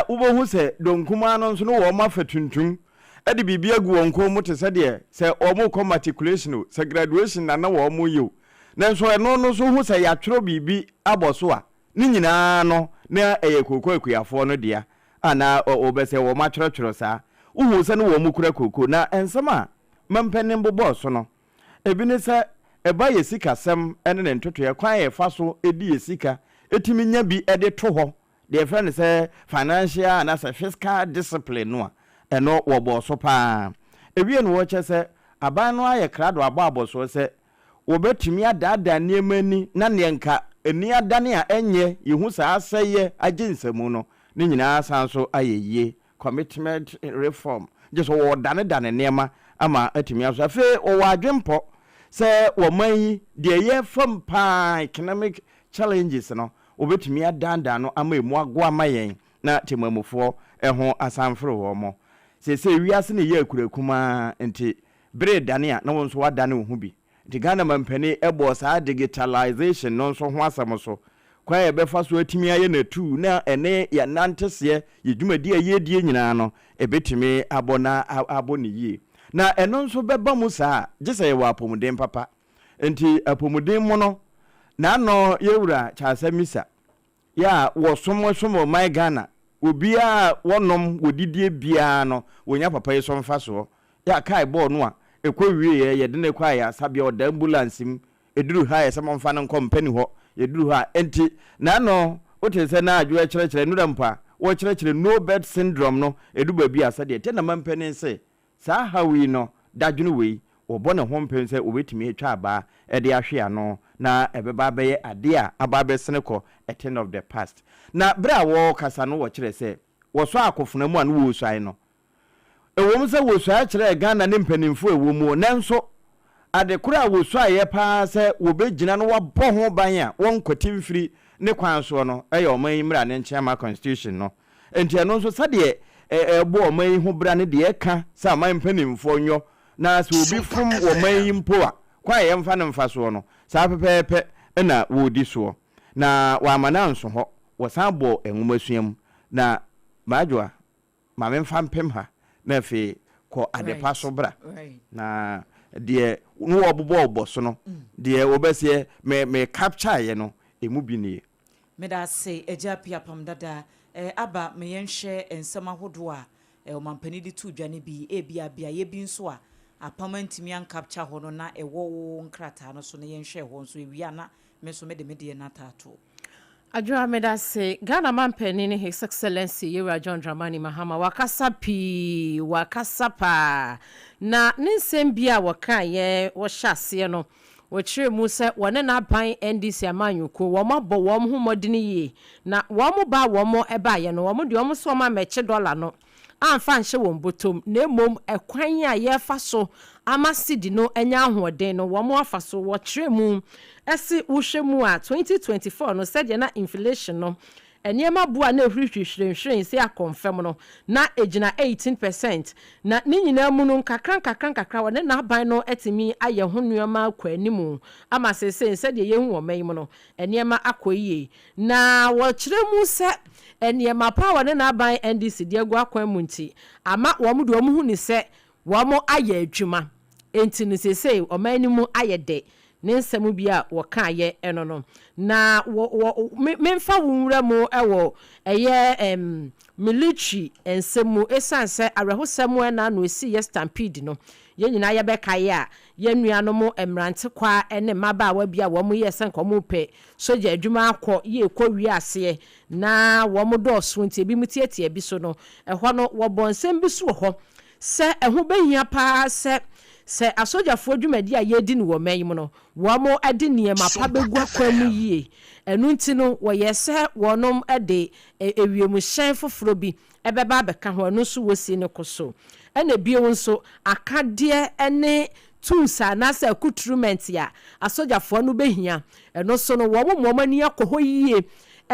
Wobɛhu sɛ dɔm kumaa no nso no wɔn afa tuntum de biribi agu wɔn kɔn mu te sɛ deɛ sɛ wɔrekɔ matriculation o, sɛ graduation na na wɔreyɛ o. Nanso ɛno no nso wohu sɛ yɛatwerɛ biribi abɔ so a, ne nyinaa no na ɛyɛ kooko akuafoɔ no dea a na wɔbɛ sɛ wɔatwerɛtwerɛ saa. Wohu sɛ ne wɔkura kooko. Na nsɛm a mampanin bobɔɔ so no, ebi ne sɛ ɛba yɛ sikasɛm ne ne ntotoeɛ, kwan a yɛfa so di yɛ sika, tumi nya bi de to hɔ, deɛ yɛfrɛ no sɛ financial anaasɛ fiscal discipline no a, ɛno wɔbɔɔ so pa ara. Ɛwie no wɔkyɛ sɛ aban no ayɛ krado abɔ abɔsoɔ sɛ wɔbɛtumi adaadaa nneɛma ani na neɛ nka ani adane a ɛnyɛ yɛhu saa asɛeɛ agye nsamu no, ne nyinaa asan so ayɛ yie. Commitment reform, gye sɛ wɔredanedane nneɛma ama atumi aso. Afei wɔwɔ adwempɔ sɛ wɔman yi deɛ yɛrefa mu pa ara, economic challenges no, wɔbɛtumi adaadaa no ama ɛmu ago ama yɛn na temamufoɔ ho asan mforo wɔn. Seesei wiase no reyɛ akura kumaa nti bere redane a na wo nso woadane wo ho bi. Nti Ghana mampanin bɔɔ saa digitalization no nso ho asɛm so, kwan a yɛbɛfa so atumi ayɛ no atuu na ɛne yɛn nanteseɛ, yɛn dwumadi a yɛredie nyinaa no, ɛbɛtumi abɔ na abɔ no yie. Na ɛno nso bɛba mu saa a, gye sɛ yɛwɔ apɔmuden papa. Nti apɔmuden mu no, n'ano yɛn wura Charles Amissah, yɛ a wɔsom som ɔman Ghana, obiara a wɔnom wɔdidie biara no wɔnya papa yi so mfasoɔ. Yɛ a kae bɔɔl no a ɛkɔ wieɛ yɛde no kɔ ayaresabea ɔda ambulance mu, ɛduru ha a yɛsɛ momfa no nkɔ mpa ni hɔ, yɛduru hɔ a ɛnti n'ano wote sɛ na adwo ɛkyerɛkyerɛ nnura mpo a wɔkyerɛkyerɛ no bed syndrome no ɛdu baabi a sɛdeɛ ɛteɛ na mampanin se Saa haw yi no dadwene wei, wɔbɔ ne ho mpem sɛ wɔbɛtumi atwa abaa de ahwe ano na ɛbɛba abɛyɛ adeɛ a aba abɛsene kɔ a thing of the past. Na berɛ a wɔrekasa no wɔkyerɛ sɛ wɔsɔ akofena mu a na wɔresuae no. Ɛwom sɛ wɔsuae kyerɛɛ Ghana ne mpanimfoɔ a ɛwɔ muo nanso ade korɔ a wɔsuaeɛ pa ara sɛ wɔbɛgyina na wɔabɔ ho ban a wɔnkwati mfiri ne kwan soɔ no yɛ ɔman yi mmara ne nkyeama constitution no. Enti ɛno nso sɛdeɛ ɛbɔ ɔman yi ho bra ne deɛ ɛka sɛ aman mpanimfoɔ nyɔ na sɛ obi fom wɔ man yi mpo a, kwan a yɛmfa no mfa soɔ no, saa pɛpɛɛpɛ na wɔredi soɔ. Na wɔamma no anso hɔ, wɔsan bɔɔ nwomasua mu. Na Madwoa, ma memfa mpem ha na afei kɔ adepa so bra. Na deɛ na wɔbobɔ bɔ so no, deɛ wɔbɛseɛ me me capture-eɛ no, ɛmu bi nie. Meda ase Agya Appiah Apam Dada. Eh, aba ma yɛnhwɛ nsɛm ahodoɔ a eh, ɔmampanin de too dwa no bi. Ebia beaeɛ bi nso a Apam antumi ancapture hɔ no na ɛwɔ wo nkrataa no so no yɛnhwɛ hɔ nso. Ɛwie a na me nso mede me deɛ no ataatoɔ. Adwoa medase. Ghana manpanin His Excellency Yewura John Dramani Mahama wakasa pii, wakasa paa. Na ne nsɛm bi a wɔkaeɛ wɔhyɛ aseɛ no Wɔkyerɛɛ mu sɛ wɔne n'aban NDC amanyɔkuo wɔn abɔ wɔn ho mmɔdene yie na wɔn ba a wɔn baeɛ no wɔn deɛ wɔn se wɔn ammɛkye dɔla no amfa anhyɛ wɔn bɔtɔm na mmom ɛkwan a yɛrefa so ama cedi no anya ahoɔden no wɔn afa so. Wɔkyerɛɛ mu se wohwɛ mu a 2024 no sɛdeɛ na inflation no Nneɛma bo a na ɛhurihuri hwirenhwiren sɛ akɔmfam no, na ɛgyina 18 percent. Na ne nyinaa mu no, nkakrankakra-nkakra wɔne n'aban no atumi ayɛ ho nneɛma akɔ anim ama seesei sɛdeɛ yɛhu wɔ ɔman yi mu no, nneɛma akɔ yie. Na wɔkyerɛ mu sɛ nneɛma pa a wɔne n'aban NDC de agu akwan mu nti, ama wɔn deɛ wɔhu no sɛ Wɔayɛ adwuma, enti no seesei ɔman no mu ayɛ dɛ, ne nsɛm bi a wɔkaeɛ no no. Na wɔ, wɔ, me, memfa wo nwura mu wɔ ɛyɛ ɛm, military nsɛm mu, ɛsiane sɛ awerɛhosɛm a na ano ɛsiiɛ stampede no, yɛn nyinaa yɛbɛkae a, yɛn nuanom mmerantekwaa ne mmabaawa bi a wɔyɛɛ sɛ nka wɔrepɛ sogya adwuma akɔ yie kɔ wiaseɛ, na wɔdɔɔso nti ebinom tiatia bi so no, ɛhɔ no wɔbɔɔ nsɛm bi so wɔ hɔ sɛ ɛho bɛhia pa ara sɛ sɛ asogyafoɔ dwumadi a yɛredi no wɔ ɔman yi mu no, wɔde nneɛma pa bɛgu akwan mu yie. Ɛno nti no, wɔyɛɛ sɛ wɔnom de ewiemhyɛn foforɔ bi bɛba abɛka ho, ɛno nso wɔsi no ko so. Ɛna bio nso, akadeɛ ne tools anaasɛ accoutrement a asogyafoɔ no bɛhia, ɛno nso no, wɔn ma wɔn ani akɔ hɔ yie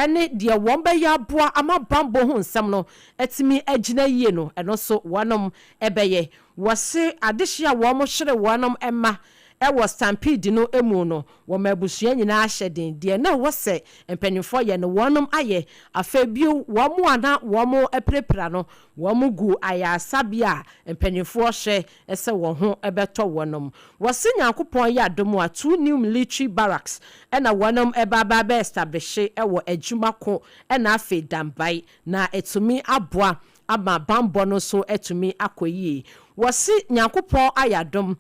ne deɛ wɔn bɛyɛ aboa ama banbɔ ho nsɛm no atumi agyina yie no, ɛno nso wɔnom bɛyɛ. Wɔse adehyeɛ a wɔn hyere wɔnom mma Wɔ stampede no mu no, wɔma abusua nyinaa hyɛ den. Deɛ na ɛwɔ sɛ mpanimfoɔ yɛ no, wɔnom ayɛ. Afei bio, wɔn a na wɔapirapira no, wɔgu ayaresabea a mpanimfoɔ hwɛ sɛ wɔn ho bɛtɔ wɔnom. Wɔse Nyankopɔn yɛ adom a, two new military barracks na wɔnom ba aba abɛ establishe wɔ Adwumako na afei Dambai, na atumi aboa ama banbɔ no nso atumi akɔ yie. Wɔse Nyankopɔn ayɛ adom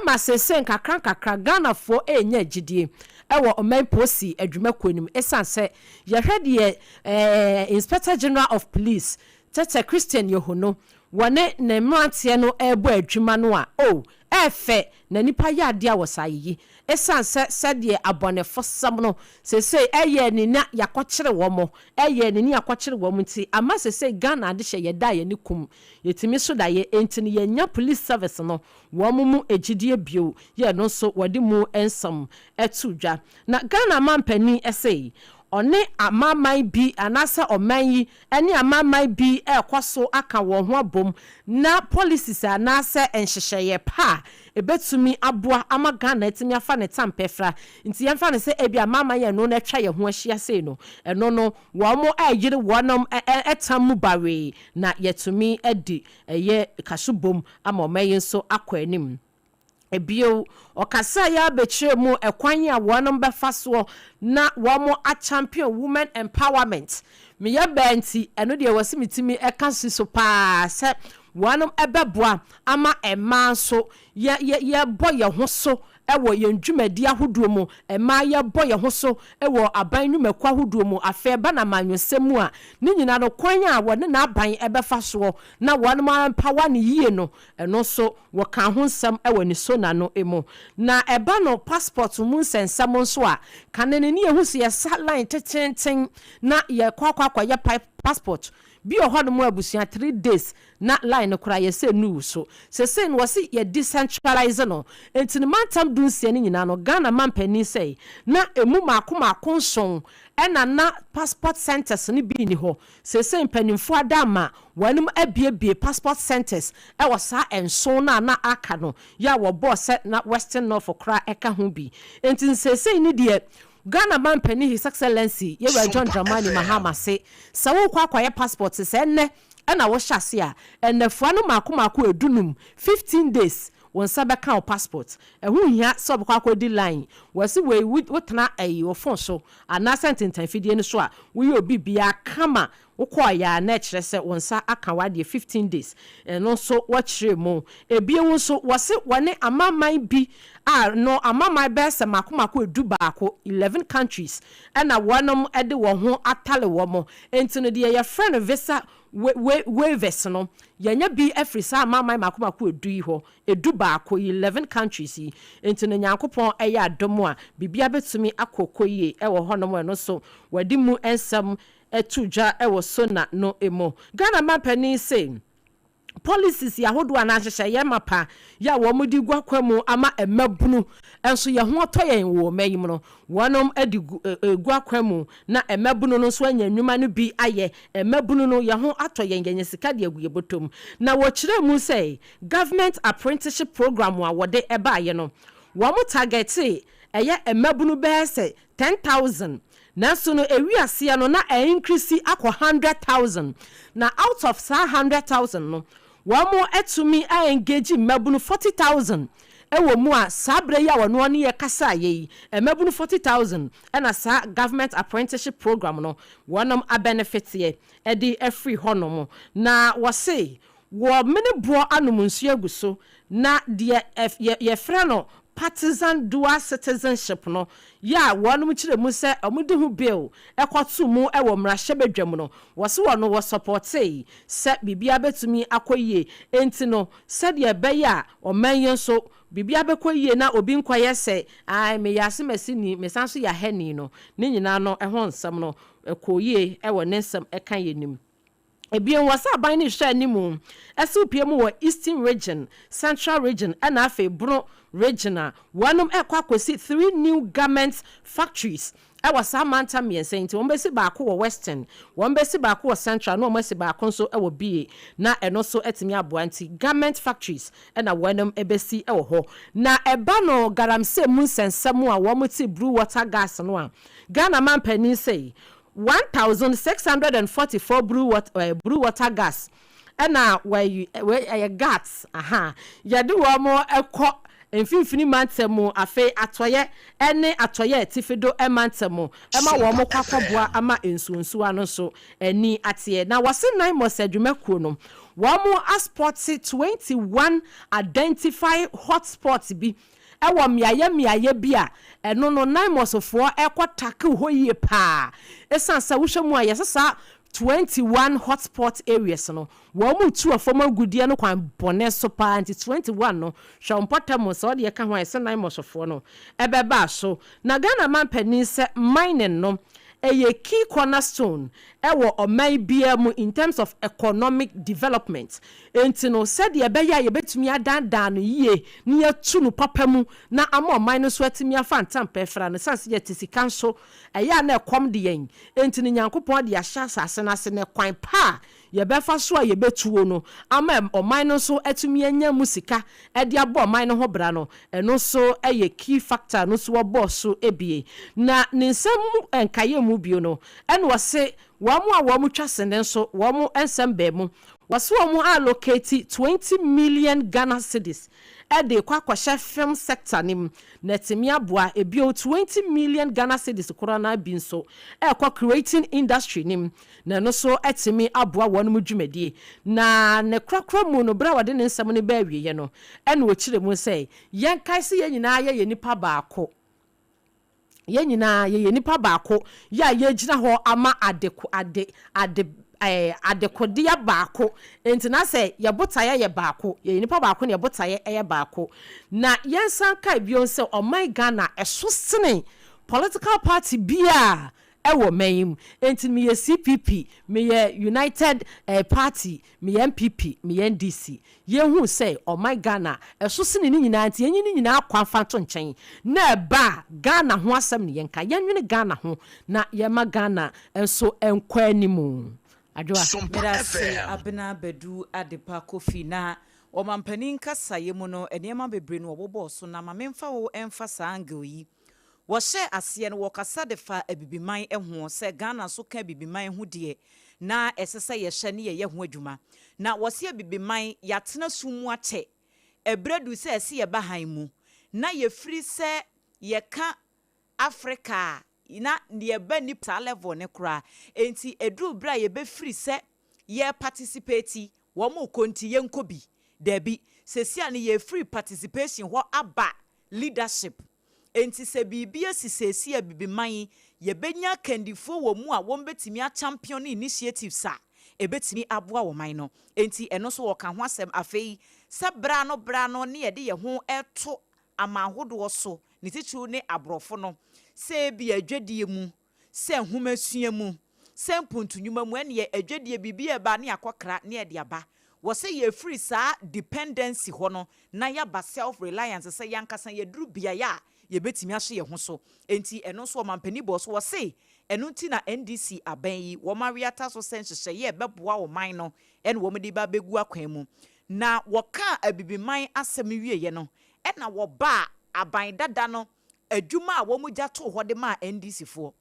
ma seesei nkakrankakra Ghanafoɔ renya gyidie wɔ ɔman polisi adwumakuo no mu ɛsiane sɛ yɛhwɛ deɛ Inspector General of Police Tete Christian Yohuno wɔne ne mmeranteɛ no rebɔ adwuma no a, oh, ɛyɛ fɛ na nipa yɛ adeɛ a wɔsa yiyi ɛsiane sɛ sɛdeɛ abɔnefosɛm no seesei ɛyɛ ne na yɛakɔkyere wɔn, ɛyɛ ne ni yɛakɔkyere wɔn nti ama seesei Ghana adehyɛ yɛda yɛn ne kum yɛtumi so da yɛ. Enti no yɛnya police service no wɔn mu gyidie bio. Yɛ no nso wɔde mu nsɛm ɛto dwa na Ghana mampanin ɛsɛ ɔne amaaman bi anaasɛ ɔman yi ɛne amaaman bi ɛrekɔ so aka wɔn ho abom na policies anaasɛ nhyehyɛeɛ pa a ebetumi aboa ama Ghana etumi afa ne tampɛfra. Nti yɛmfa no sɛ ebi amaaman yɛn no na atwa yɛn ho ahyia sei no, ɛno no wɔn ɛyere wɔn ɛtam mu bawee na yɛtumi ɛdi ɛyɛ kaso bom ama ɔman yi nso akɔ anim. Ebio ɔkasa yɛ abɛkyerɛ mu ɛkwan a wɔn bɛfa soɔ na wɔn achampion women empowerment. Meyɛ bɛɛ nti ɛno deɛ wɔsi mi timi ɛka si so paa sɛ wɔn ɛbɛboa ama mmaa nso yɛ yɛ yɛbɔ yɛn ho so ɛwɔ yɛn dwumadi ahodoɔ mu. Mmaa yɛbɔ yɛn ho so ɛwɔ aban nnwumakuo ahodoɔ mu. Afei ɛba na amanyɔsɛm mu a, ne nyinaa no kwan a wɔne n'aban ɛbɛfa soɔ na wɔn empower ne yie no, ɛno nso wɔka ho nsɛm ɛwɔ ne so n'ano mu. Na ɛba no passport mu nsɛnsɛm nso a, kane ne ne yɛhu sɛ yɛsa line tetenten na yɛkɔ akɔ akɔyɛ passport bi wɔ hɔnom abusua 3 days na line no koraa yɛsɛ nuu so. Sɛsɛ no wɔsi yɛ decentralize no, nti ne mantam 16 no nyinaa no, Ghana mampanin sɛ na emu maako maako nson ɛna na passport centers no bi ni hɔ. Sɛsɛ mpanimfoɔ ada ama wɔn abiebie passport centers ɛwɔ saa nson no a na aka no yɛ a wɔbɔɔ sɛ na Western North koraa ɛka ho bi. Nti nsɛsɛn ni deɛ Ghana mampanin, His Excellency Yɛwura John Dramani Mahama, se sɛ wokɔ akɔyɛ passport sɛ ɛnnɛ ɛna wɔhyɛ ase a, ɛnɛfoa no maako maako 15, 15 days wɔn nsa bɛka wo passport. Ɛho hia sɛ ɔbɛkɔ akɔdi line. Wɔsi wei wotena ɛyi wɔ phone so anaasɛ ntentanfidie no so a woyɛ obi biara kama, wokɔɔ yɛ a na ɛkyerɛ sɛ wɔn nsa aka w'adeɛ 15 days. Ɛno nso wɔkyerɛ mu. Ebien nso wɔsi wɔne amaman bi a no amaman bɛyɛ sɛ mako mako 11, 11 countries, ɛna wɔnom ɛde wɔn ho atale wɔn. Nti no deɛ yɛfrɛ no visa waivers no, yɛnyɛ bi afiri saa amaman mako mako 10 yi hɔ, 11, 11 countries yi. Nti no Nyankopɔn ɛyɛ adom a, biribia bɛtumi akɔkɔ yie ɛwɔ hɔnom. Ɛno nso wɔde mu nsɛm ɛto dwa ɛwɔ sona no mu. Ghana mampanin se policies ahodoɔ anaa nhyehyɛeɛ mapa yɛ a wɔn de gu akwa mu ama mmabunu nso yɛn ho atɔ yɛn wɔ ɔman yi mu no, wɔnom de gu egu akwa mu na mmabunu no nso anya nnwuma no bi ayɛ. Mmabunu no yɛn ho atɔ yɛn, yɛnyɛ sika de agu yɛ bɔtɔm. Na wɔkyerɛ mu sɛ government apprenticeship program a wɔde ɛbaayɛ no, wɔn target ɛyɛ mmabunu bɛyɛ sɛ 10,000, nanso no ewi aseɛ no na ɛincrease akɔ 100,000. Na out of saa 100,000 no, wɔn mo atumi engage mmabunu 40,000 ɛwɔ mu a saa berɛ yi a wɔn ano yɛ kasa ayɛ yi, mmabunu 40,000 ɛna saa government apprenticeship program no wɔnom abenefiteɛ ɛde afiri hɔnom. Na wɔse wɔ mene boɔ anom nsuo agu so na deɛ yɛfrɛ no partisan dual citizenship no yɛ a wɔnom kyerɛ mu sɛ wɔde ho bill ɛkɔto mu ɛwɔ mmarahyɛbadwam no, wɔse wɔ no wɔ support sɛ biribiara bɛtumi akɔ yie. Enti no sɛdeɛ ɛbɛyɛ a ɔman yi nso biribiara bɛkɔ yie na obi nkɔyɛ sɛ ai meyɛ asemasi ni, mesan so yɛ ahani no, ne nyinaa no ɛho nsɛm no ɛkɔ yie ɛwɔ ne nsɛm ɛka yɛ nim. Ebien, wɔ sɛ aban no hwɛ anim ɛsɛ pie mu wɔ Eastern Region, Central Region ɛna afei Bono Region a wɔnom ɛkɔ akɔsi three new garment factories. Ɛwɔ saa mantam mmiɛnsa yi nti, wɔbɛsi baako wɔ Western, wɔbɛsi baako wɔ Central, na wɔasi baako nso wɔ BA, na ɛno nso atumi aboa nti garment factories na wɔnom bɛsi wɔ hɔ. Na ɛba no galamsey mu nsɛnsɛm a wɔte blue water gas no a, Ghana manpanin sei 1,644 blue water, blue water gas ɛna wɔyi ɛyɛ gas aha yɛde wɔn kɔ Mfimfini Mantam mu, afei Atɔeɛ ne Atɔeɛ Atifi do Mantam mu ma wɔn kɔ akɔboa ama nsuonsuwa no nso ani ateɛ. Na wɔse NAIMOS adwumakuo no, wɔn aspɔte 21 identify hotspots bi wɔ mmeaeɛ mmeaeɛ bi a ɛno no NAIMOS foɔ rekɔ tackle hɔ yie paa. Ɛsiane sɛ wohwɛ mu a yɛse saa 21 hotspot areas no, Wɔretu fam agudeɛ no kwan bɔne so paa nti 21 no hwɛ wo mpɔtam sɛ wode ɛka ho a ɛsɛ Naimɔsfoɔ no ɛbɛba so. Na Ghana manpanin sɛ mining no ɛyɛ key corner stone ɛwɔ ɔman biara mu in terms of economic development nti no sɛdeɛ ɛbɛyɛ a yɛbɛtumi adandan no yie na yɛatu no papa mu na ama ɔman no nso atumi afa ntampɛ fra no ɛsiane sɛ yɛte sika nso ɛyɛ a na ɛkɔm de yɛn nti no Nyankopɔn de ahyɛ asase no ase na ɛkwan pa a yɛbɛfa so a yɛbɛtuo no ama ɔman no nso atumi anya mu sika de abɔ ɔman no ho bra no, ɛno nso yɛ key factor no nso wɔbɔɔ so bie. Na ne nsɛm mu nkaeɛ mu bio no, ɛna ɔse wɔn a wɔtwa sene nso wɔn nsɛm baa mu. Wɔse wɔn allocate 20 million Ghana cedis de rekɔ akɔhyɛ film sector no mu na atumi aboa. Bio, 20 million Ghana cedis korɔ no ara bi nso rekɔ creating industry no mu na ɛno nso atumi aboa wɔn dwumadie. Na ne korakora mu no, berɛ a ɔde ne nsɛm no baa awieɛ no, ɛna ɔkyerɛ mu sɛ, Yɛnkae sɛ yɛn nyinaa yɛyɛ nnipa baako. Yɛn nyinaa yɛyɛ nnipa baako yɛ a yɛgyina hɔ ama ade ade ade ɛɛ adekodeɛ baako. Enti na sɛ yɛn botaeɛ yɛ baako, yɛyɛ nnipa baako na yɛn botaeɛ yɛ baako. Na yɛnsan nkae bio sɛ ɔman Ghana ɛso sene political party biara wɔ ɔman yi mu. Enti meyɛ CPP, meyɛ United eh, Party, meyɛ NPP, meyɛ NDC. Yɛhu sɛ ɔman Ghana ɛso sene ne nyinaa nti yɛnyi ne nyinaa kwa mfa nto nkyɛn na ɛba a Ghana ho asɛm ne yɛnka. Yɛnwene Ghana ho na yɛma Ghana nso nkɔ anim. Adwoa. Sompa Medase FM. Abena Badu Adepa Kofi na ɔmampanin kasaeɛ mu no nneɛma bebree na wɔbobɔɔ so na ma memfa wo mfa saa angle yi. Wɔhyɛɛ aseɛ no wɔkasa de faa Abibiman ho sɛ Ghana nso ka Abibiman ho deɛ na ɛsɛ sɛ yɛhyɛ ne yɛyɛ ho adwuma. Na wɔse Abibiman yɛatena sum mu akyɛ, ɛberɛ aduru sɛ ɛse yɛba hann mu. Na yɛfiri sɛ yɛka Africa a na yɛba nni saa level no koraa. Enti ɛduru berɛ a yɛbɛfiri sɛ yɛ participate, wɔn rekɔ nti yɛnkɔ bi. Dabi, seesei a no yɛfiri participation hɔ aba leadership. Enti sɛ biribi asi seesei a Abibiman yi, yɛbɛnya akandifoɔ wɔ mu a wɔbɛtumi akyampiɔne initiatives a ɛbɛtumi aboa ɔman no. Enti ɛno nso wɔka ho asɛm. Afei sɛ berɛ ano berɛ ano ne yɛde yɛn ho reto aman ahodoɔ so, ne titiriw ne aborɔfo no, sɛ ebia adwadie mu, sɛ nhomasua mu, sɛ mpontu nnwuma mu, ɛneɛ adwadie biribi reba a ne yɛakɔkra ne yɛde aba. Wɔ sɛ yɛfiri saa dependency hɔ no na yɛaba self reliance sɛ yɛankasa yɛduru beaeɛ a yɛbɛtumi ahye yɛn ho so. Enti ɛno nso ɔmampanin bɔɔ so, ɔse ɛno nti na NDC aban yi wɔn awe ata so sɛ nhyehyɛeɛ a ɛbɛboa ɔman no na wɔn de reba abɛgu akwan mu. Na wɔkaa Abibiman asɛm wieeɛ no ɛna wɔbaa aban dada no adwuma a wɔn gya too hɔ de maa NDC foɔ.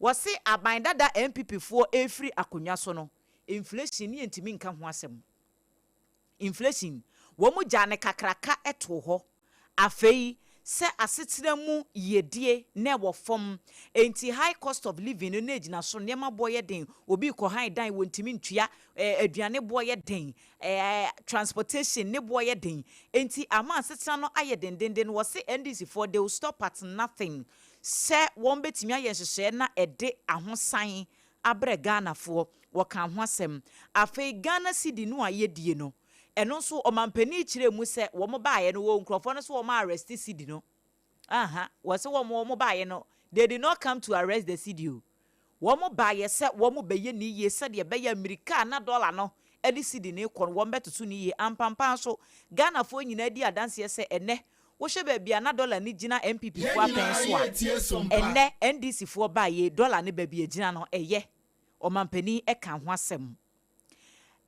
Wɔse aban dada NPP foɔ refiri akonnwa so no, inflation ne yɛntumi nka ho asɛm. Inflation, wɔn gyaa no kakraka too hɔ. Afei, sɛ asetena mu yiedie na ɛwɔ fam, enti high cost of living no na ɛgyina so, nneɛma boɔ yɛ den, obi rekɔhan dan wɔntumi ntua, aduane boɔ yɛ den, transportation ne boɔ yɛ den, enti ama asetena no ayɛ dendenden. Wɔse NDC foɔ they will stop at nothing sɛ wɔn bɛtumi ayɛ nhyehyɛeɛ na ɛde ahosan abrɛ Ghanafoɔ, wɔkaa ho asɛm. Afei Ghana cedi no a yɛdie no, ɛno nso ɔmanpanin kyerɛɛ mu sɛ wɔn baeɛ no wɔ nkurɔfoɔ no so wɔn arrest cedi no. Aha, wɔse wɔn wɔn baeɛ no, they did not come to arrest the cedi o. Wɔn baeɛ sɛ wɔn bɛyɛ ne yie sɛdeɛ ɛbɛyɛ a mmirika a na dɔla no de cedi no rekɔ no wɔn bɛtoto no yie. Ampampa nso, Ghanafoɔ nyinaa di adanseɛ sɛ ɛnnɛ Wohwɛ baabi a na dɔla no gyina NPP foɔ apɛn so a, ɛnnɛ NDC foɔ baeɛ yi, dɔla no baabi a ɛgyina no, ɛyɛ. Ɔmampanin ka ho asɛm.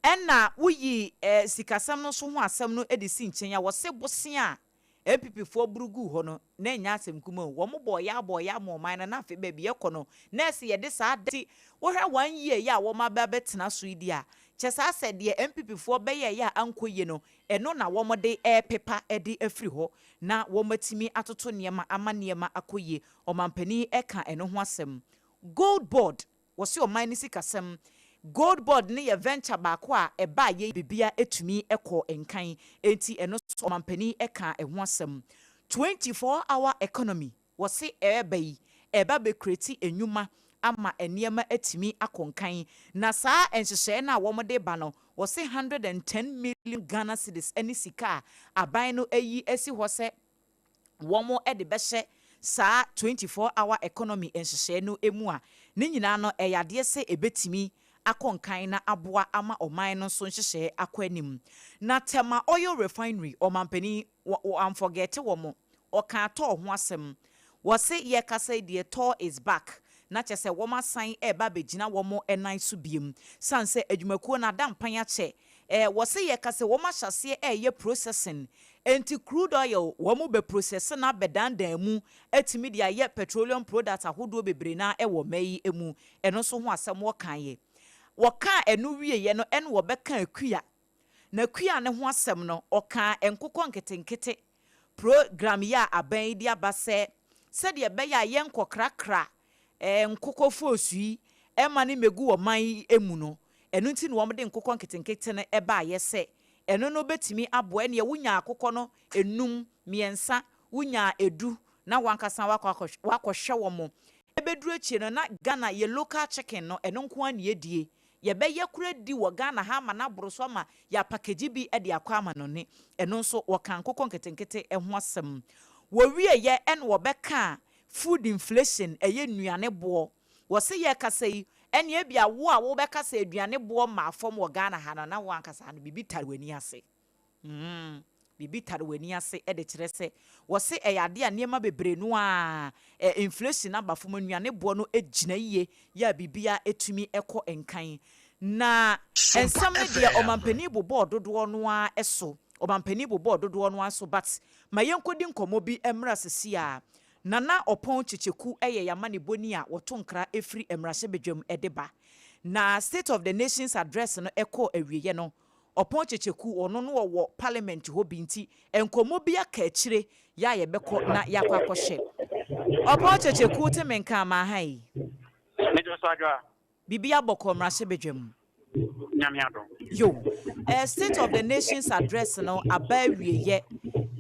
Ɛna woyi sikasɛm no nso ho asɛm no de si nkyɛn a, wɔse bosea a NPP foɔ boro guu hɔ no, na ɛnyɛ asɛm kumaa o. Wɔn bɔɔ ya bɔɔ ya ma ɔman no, na afei baabi ɛkɔ no, na ɛsɛ yɛde saa da. Nti wohwɛ one year yi a wɔn aba abɛtena so yi deɛ a, kyɛ saa sɛ deɛ NPP foɔ bɛyɛeɛ a ankɔ yie no, ɛno na wɔde repepa de afiri hɔ na wɔatumi atoto nneɛma ama nneɛma akɔ yie. Ɔmampanin ka ɛno ho asɛm. Gold Board, wɔse ɔman no sikasɛm, Gold Board no yɛ venture baako a ɛbaeɛ yi biribiara tumi kɔɔ nkan, enti ɛno nso ɔmampanin kaa ɛho asɛm. 24 hour economy, Wɔse ɛreba yi, ɛreba abɛcreati nnwuma ama nneɛma atumi akɔ nkan. Na saa nhyehyɛeɛ no a wɔde reba no, wɔse 110 million Ghana cedis ne sika a aban no ayi asi hɔ sɛ wɔde bɛhyɛ saa 24 hour economy nhyehyɛeɛ no mu a, ne nyinaa no ɛyɛ adeɛ sɛ ɛbɛtumi akɔ nkan na aboa ama ɔman no nso nhyehyɛeɛ akɔ anim. Na Tema Oil Refinery, ɔmanpanin, wamforgɛte wɔn, Ɔkaa Tor ho asɛm. Wɔse yɛkasa yi deɛ Tor is back, na kyerɛ sɛ wɔn asan reba abɛgyina wɔn nan so biom. Sane sɛ adwumakuo no ada mpan akyɛ. Eh, wɔse yɛkasa yi wɔn ahyɛaseɛ reyɛ processing. Enti crude oil wɔn bɛ process no abɛdandan mu atumi de ayɛ petroleum products ahodoɔ bebree no ara wɔ ɔman yi mu. Ɛno nso ho asɛm wɔkaeɛ. Wɔkaa ɛno wieɛ no ɛna wɔbɛkaa kua. Na kua no ho asɛm no, ɔkaa nkokɔ nketenkete program yi a aban yi de aba sɛ sɛdeɛ ɛbɛyɛ a yɛnkɔkrakra nkokɔ foosu yi mma no mmɛgu ɔman yi mu no, ɛno nti na wɔde nkokɔ nketenkete no baeɛ sɛ ɛno no bɛtumi aboa. Ɛnneɛ wonyaa akokɔ no nnum, mmiɛnsa, wonyaa edu na w'ankasa woakɔ akɔhwɛ wɔn. Ɛbɛduru akyire no na Ghana yɛ local chicken no ɛno nko ara na yɛdie. Yɛbɛyɛ koraa di wɔ Ghana ha ama no aboro so ama yɛapakegye bi de akɔ amanɔne. Ɛno nso wɔkaa nkokɔ nketenkete ho asɛm. Wɔwieɛ ɛna wɔbɛkaa food inflation, ɛyɛ nnuane boɔ. Wɔse yɛrekasa yi, ɛnneɛ ebia wo a wobɛka sɛ aduane boɔ mmaa fam wɔ Ghana ha no, na wo ankasa no biribi tare w'ani ase. Mm, biribi tare w'ani ase de kyerɛ sɛ wɔse ɛyɛ adeɛ a nneɛma bebree no ara, ɛ, inflation aba fam, nnuane boɔ no gyina yie, yɛ a biribiara tumi kɔ nkan. Na nsɛm no deɛ ɔmampanin bobɔɔ dodoɔ no ara so, ɔmampanin bobɔɔ dodoɔ no ara so, but ma yɛnkɔdi nkɔmmɔ bi mmra sisi a. Nana Ɔpɔn Kyekyeku yɛ y'amanebɔni a wɔto nkra firi mmarahyɛbadwam de ba. Na State of the Nation's Address no kɔɔ awieɛ no, Ɔpɔn Kyekyeku, ɔno no ɔwɔ parliament hɔ bi nti nkɔmmɔ bi aka akyire yɛ a yɛbɛkɔ na yɛakɔ akɔhyɛ. Ɔpɔn Kyekyeku wote me nka ama ha yi? Medwo so Adwoa. Biribi abɔ kɔ mmarahyɛbadwam. Nyame adom. Yo, eh, State of the Nation's Address no aba awieyɛ.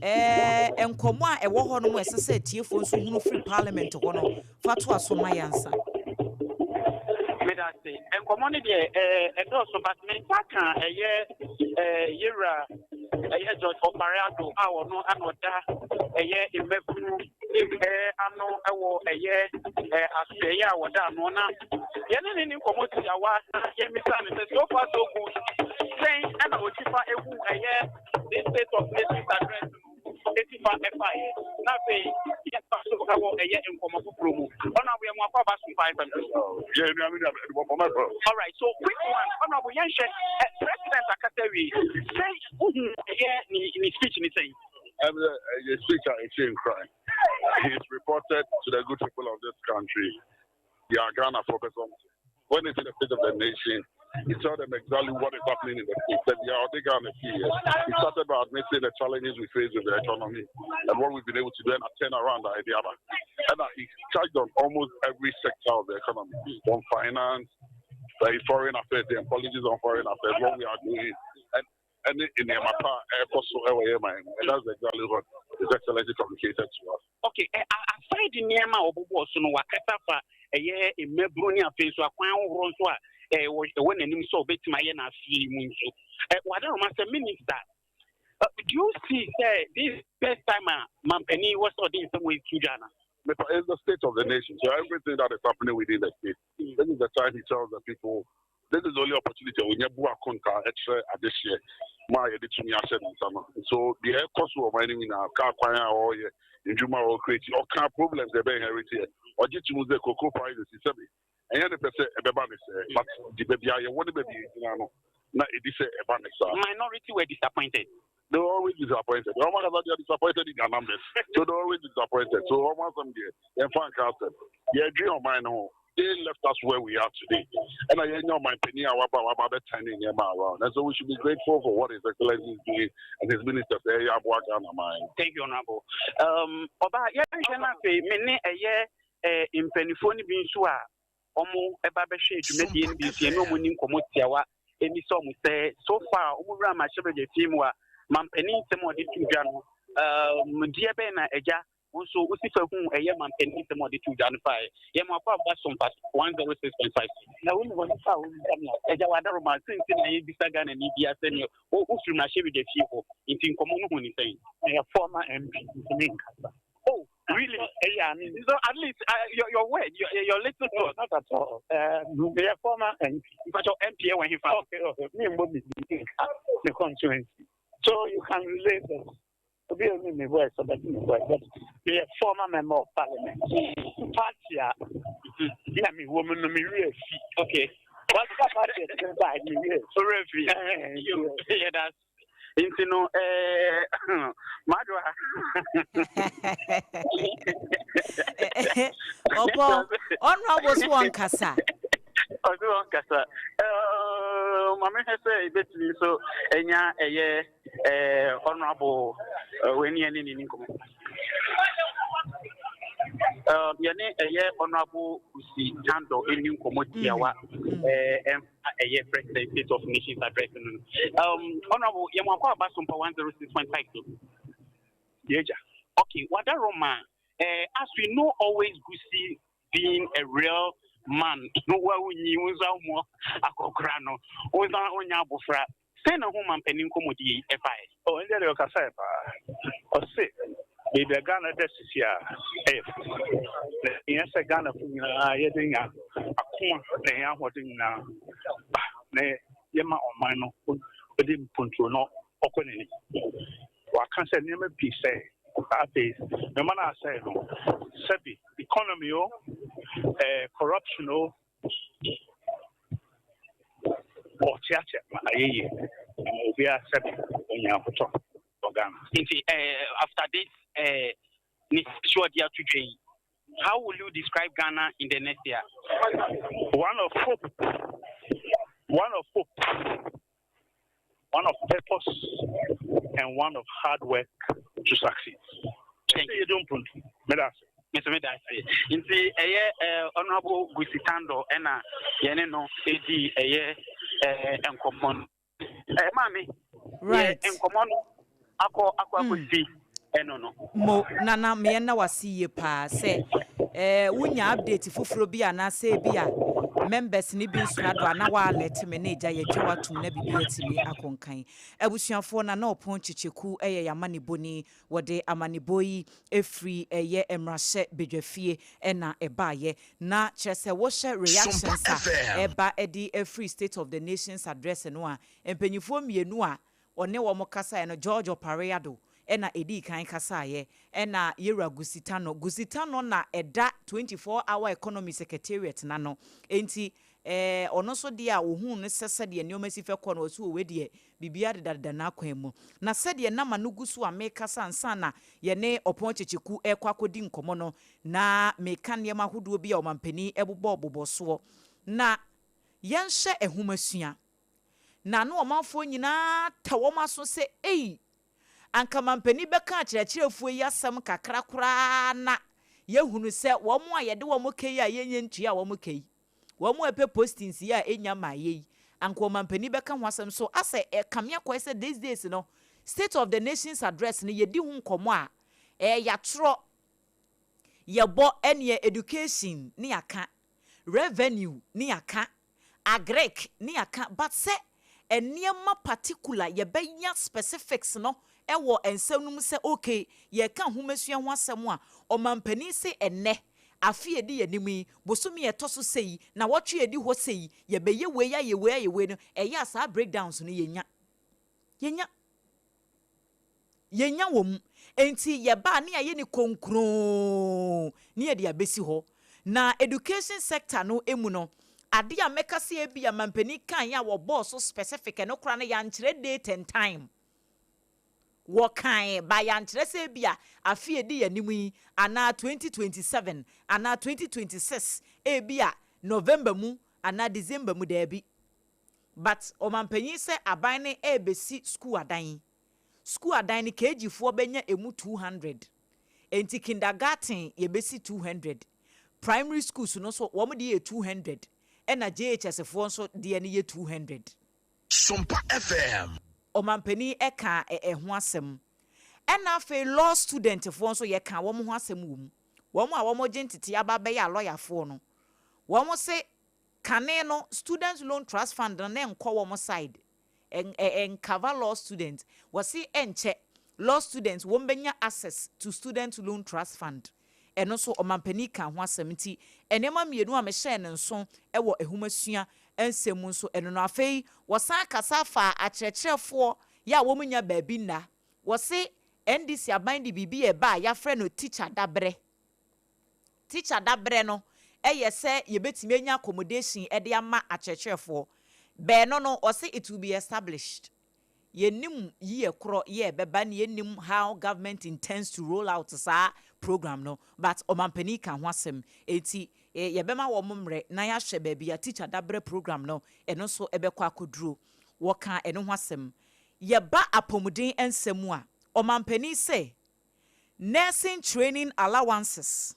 Eh, nkɔmmɔ a ɛwɔ hɔ nom a ɛsɛ sɛ atiefoɔ nso hunu firi parliament hɔ no, fa toa so ma yɛn ansa. Meda ase. Nkɔmmɔ no deɛ ɛdɔɔso but me nsa ka ɛyɛ yɛwura ɛyɛ George Opare Addo a ɔno ana ɔda ɛyɛ mmabunu ano ɛwɔ ɛyɛ asoɛeɛ a wɔda ano na yɛne ne ne nkɔmmɔ tiawa na yɛmmisa no sɛ so far so good sɛn ɛna ɔsi fa ehu ɛyɛ this state of nations address no eti fa ɛfaeɛ na afei yɛfa so ɛwɔ ɛyɛ nkɔmmɔ foforɔ mu. Honorable, yɛ mo akɔ aba Sompa FM so. Yeah, nua me nua me bɔ mɛfɔ. All right, so quick one, Honorable, yɛnhwɛ president akasa wie sɛn wohu ɛyɛ ne speech ne sɛn? Ɛyɛ speech a ɛhyɛ nkuran. He is reported to the good people of this country. Yeah, Ghana focus on when it's the state of the nation, he tell them exactly what is happening in the state. That they are the Ghana here. He started by admitting the challenges we face with the economy and what we've been able to do and turn around the idea. And he touched on almost every sector of the economy, from finance, the foreign affairs, the policies on foreign affairs, what we are doing, and and nneɛma pa a ɛrekɔ so wɔ yɛn man mu. And that's exactly what His Excellency communicated to us. Okay, aside nneɛma a wɔbobɔɔ so no, wakasa fa ɛyɛ mmabunu ne afei nso akwan ahodoɔ nso a ɛwɔ n'anim sɛ ɔbɛtumi ayɛ no afie yi mu nso. Wadaroma sɛ minister, do you see sɛ this first time a mampanin wɔ sɛ ɔde nsɛm wɔ etu dwa na? It's the state of the nation. So everything that is happening within the state, this is the time he tells the people, this is the only opportunity we bu akonta ɛkyerɛ adehyeɛ. Ma yɛde tumi ahyɛ ne nsa no. So deɛ ɛkɔ so wɔ ɔman no nyinaa, kaa kwan a ɔreyɛ, ndwuma a ɔrecreate, ɔka problems ɛbɛ inherit yɛ. Ɔgye tum sɛ cocoa prices sɛbi ɛnyɛ ne pɛ sɛ ɛbɛba ne sɛ, but di baabi a yɛwɔ ne baabi a yɛgyina no na ɛdi sɛ ɛba ne saa. Minority were disappointed. They were always disappointed. Wɔn akasa, they are disappointed in their numbers, so they were always disappointed. So wɔn asɛm deɛ, yɛn fa nka asɛm. Yɛdwe ɔman no ho. They left us where we are today. Ɛna yɛnyɛ ɔman panyin a waba abɛtan ne nneɛma around. And so we should be grateful for what His Excellency is doing and his ministers. Ɛyɛ aboa Ghana man. Thank you, Honorable. Ɔba yɛnhwɛ no afei me ne ɛyɛ mpanimfoɔ no bi nso a ɔmo ɛba bɛhwɛ dwumadie no bi nso, yɛne ɔmo ni nkɔmmɔ tiawa ɛni sɛ ɔmo sɛ so far ɔmo wura mmarahyɛbadwa fie mu a, mampanin nsɛm a ɔde to dwa no, deɛ bɛn na agya wo nso wosi fa hu ɛyɛ mampanin nsɛm a ɔde to dwa no faeɛ? Yɛ mo akɔ aba Sompa 106.5. Na wo wɔ nipa a wobisa me a, agya wadaroma senti na yɛbisa Ghana ni bia sɛ neɛ wofiri mmarahyɛbadwa fie hɔ nti nkɔmmɔ no hu ne sɛn? Ɛyɛ former MP nti me nkasa. Oh, really? Yeah, I mean, so at least your word, your little thought. Not at all. Meyɛ former MP. But your MP when he found. Okay. Me and Bobby, the constituency. So you can relate this. Obi only me voice, so that me voice. But me a former member of parliament. Party, yeah, me woman, me real. What party? By me real. So real. Yeah, that's. Nti no madwa. Ɔbɔ Honorable so wɔn kasa. Ɔso wɔn kasa. Maame, hwɛ sɛ ebetumi nso enya ɛyɛ Honorable wɛni ɛne ne ni nkɔmɔ. Yɛne ɛyɛ Honorable Kusi Tando ɛni nkɔmɔ tiawa ɛmfa ɛyɛ President State of Nations Address no. Honorable, yɛn mo akɔ aba Sompa 106.5 so. Yeja. Okay, Wadaroma, as we know, always Gusi being a real man, wa wunyi wunsa mo akokra no, wunsa onya abofra. Sɛ na ho mampanin nkɔmmɔdi yi ɛfae? Oh, ɛndeɛ deɛ ɔkasae paa. Ɔse baabi a Ghana da sisi a ɛyɛ fo. Na ɛhia sɛ Ghanafo nyinaa yɛde nya akoma na ɛyɛ ahoɔden nyinaa ba na yɛma ɔman no ɔde mpontuo no ɔkɔ n'anim. Waka sɛ nneɛma pii sɛ afei nneɛma no asɛe no, sɛbi economy o, corruption o, ɔteatea ma ayɛ yie na ma obiara sɛbi onya ahotɔ wɔ Ghana. Nti after this ne sure de ato dwa yi, how will you describe Ghana in the next year? One of hope, one of hope, one of purpose, and one of hard work to succeed. Thank you. Don't put me that. Mr. Medase. Nti ɛyɛ Honorable Gusi Tando ɛna yɛne no edi ɛyɛ nkɔmmɔ no. Maame. Yɛ nkɔmmɔ no akɔ akɔsi ɛno no. Mo nana, meɛ na wase yie paa sɛ wonya update foforɔ bi anaasɛ bi a members ni bi nso ado ana wa alert me na agya yɛtwa watom na biribi atumi akɔnkan. Abusuafoɔ, na na ɔpɔn kyekyeku ɛyɛ yɛamanebɔni wɔde amanebɔ yi ɛfiri ɛyɛ mmarahyɛ badwafie ɛna ɛbaayɛ, na kyerɛ sɛ wɔhyɛ reactions a ɛba ɛde ɛfiri State of the Nations Address no a, mpanyinfoɔ mmienu a ɔne wɔn kasaeɛ no, George Opare Addo ɛna ɛdii kan kasaeɛ, ɛna yɛwura Goosie Tanoh. Goosie Tanoh na ɛda 24 Hour Economy Secretariat n'ano, enti ɔno nso deɛ a ohun no sɛ sɛdeɛ nneɛma si fɛ kɔ no, ɔso owe deɛ biribiara dedadeda n'akwan mu, na sɛdeɛ nama no gu so a mekasa nsa na yɛne ɔpɔn kyekyeku ɛkɔ akɔdi nkɔmɔ no, na meka nneɛma ahodoɔ bi a ɔmampanin ɛbobɔ bobɔ soɔ na yɛnhyɛ ɛhomasua na no ɔmanfoɔ nyinaa ta wɔn aso sɛ ei, anka mampanin bɛka akyerɛkyerɛfoɔ yi asɛm kakra koraa na yɛhunu sɛ wɔn a yɛde wɔn ka yi a yɛnyɛ ntua a wɔn ka yi, wɔn a ɛpɛ postings yi a ɛnya maa yɛ yi, anka ɔmampanin bɛka ho asɛm so asɛ ɛkame akɔɛ sɛ these days no, State of the Nations Address no, yɛdi ho nkɔmɔ a yɛatwerɛ yɛbɔ ɛneɛ education ne yɛaka revenue ne yɛaka agric ne yɛaka, but sɛ nneɛma particular yɛbɛnya specifics no ɛwɔ nsɛm no mu sɛ okay, yɛka ahomasua ho asɛm a, ɔmampanin se ɛnɛ afe yɛdi yɛn anim yi, bosome yɛtɔ so sɛ yi na wɔtwe yɛdi hɔ sɛ yi, yɛbɛyɛ wei, ayɛ wei, ayɛ wei no, ɛyɛ a saa breakdowns no yɛnya. Yɛnya yɛnya wɔ mu. Enti yɛba a ne yɛayɛ no konkroo ne yɛde abɛsi hɔ. Na education sector no mu no, adeɛ a mɛka sɛ ebia mampanin kaeɛ a wɔbɔɔ so specific, ɛno koraa no yɛankyerɛ date and time. Wɔkae, but yɛankyerɛ sɛ ebia afe a ɛdi yɛn anim yi anaa 2027 anaa 2026 ebia November mu anaa December mu, daabi. But ɔmampanyin sɛ aban no rebɛsi sukuu adan. Sukuu adan no KG foɔ bɛnya ɛmu 200. Enti kindergarten yɛbɛsi 200. Primary schools no nso wɔn deɛ yɛ 200 ɛna JHS foɔ nso deɛ no yɛ 200. Sompa FM. Ɔmampanin kaa ɛho asɛm. Ɛna afei law student foɔ nso yɛkaa wɔn ho asɛm wɔ mu. Wɔn a wɔgye nteteɛ aba abɛyɛ alɔyafoɔ no, wɔn se kane no Student Loan Trust Fund no na ɛnkɔ wɔn side, ɛncover law student. Wɔse ɛnkyɛ law students wɔn bɛnya access to Student Loan Trust Fund. Ɛno nso ɔmampanin kaa ho asɛm. Nti nneɛma mmienu a mehyɛɛ no nso wɔ nhomasua nsɛm mu nso ɛno no. Afei wɔsan kasa faa akyerɛkyerɛfoɔ yɛ a wɔn nnya baabi nna. Wɔse NDC aban de biribi reba a yɛafrɛ no teacher dabrɛ. Teacher dabrɛ no yɛ sɛ yɛbɛtumi anya accommodation de ama akyerɛkyerɛfoɔ. Bɛɛno no wɔse it will be established. Yɛnnim year korɔ yɛ ɛbɛba ne yɛnnim how government intends to roll out saa program no, but ɔmampanin ka ho asɛm. Enti yɛbɛma wɔn mmerɛ na yɛahwɛ baabi a teacher dabrɛ program no ɛno nso ɛbɛkɔ akɔduro. Wɔkaa ɛno ho asɛm. Yɛba apɔmuden nsɛm mu a, ɔmampanin sɛ nursing training allowances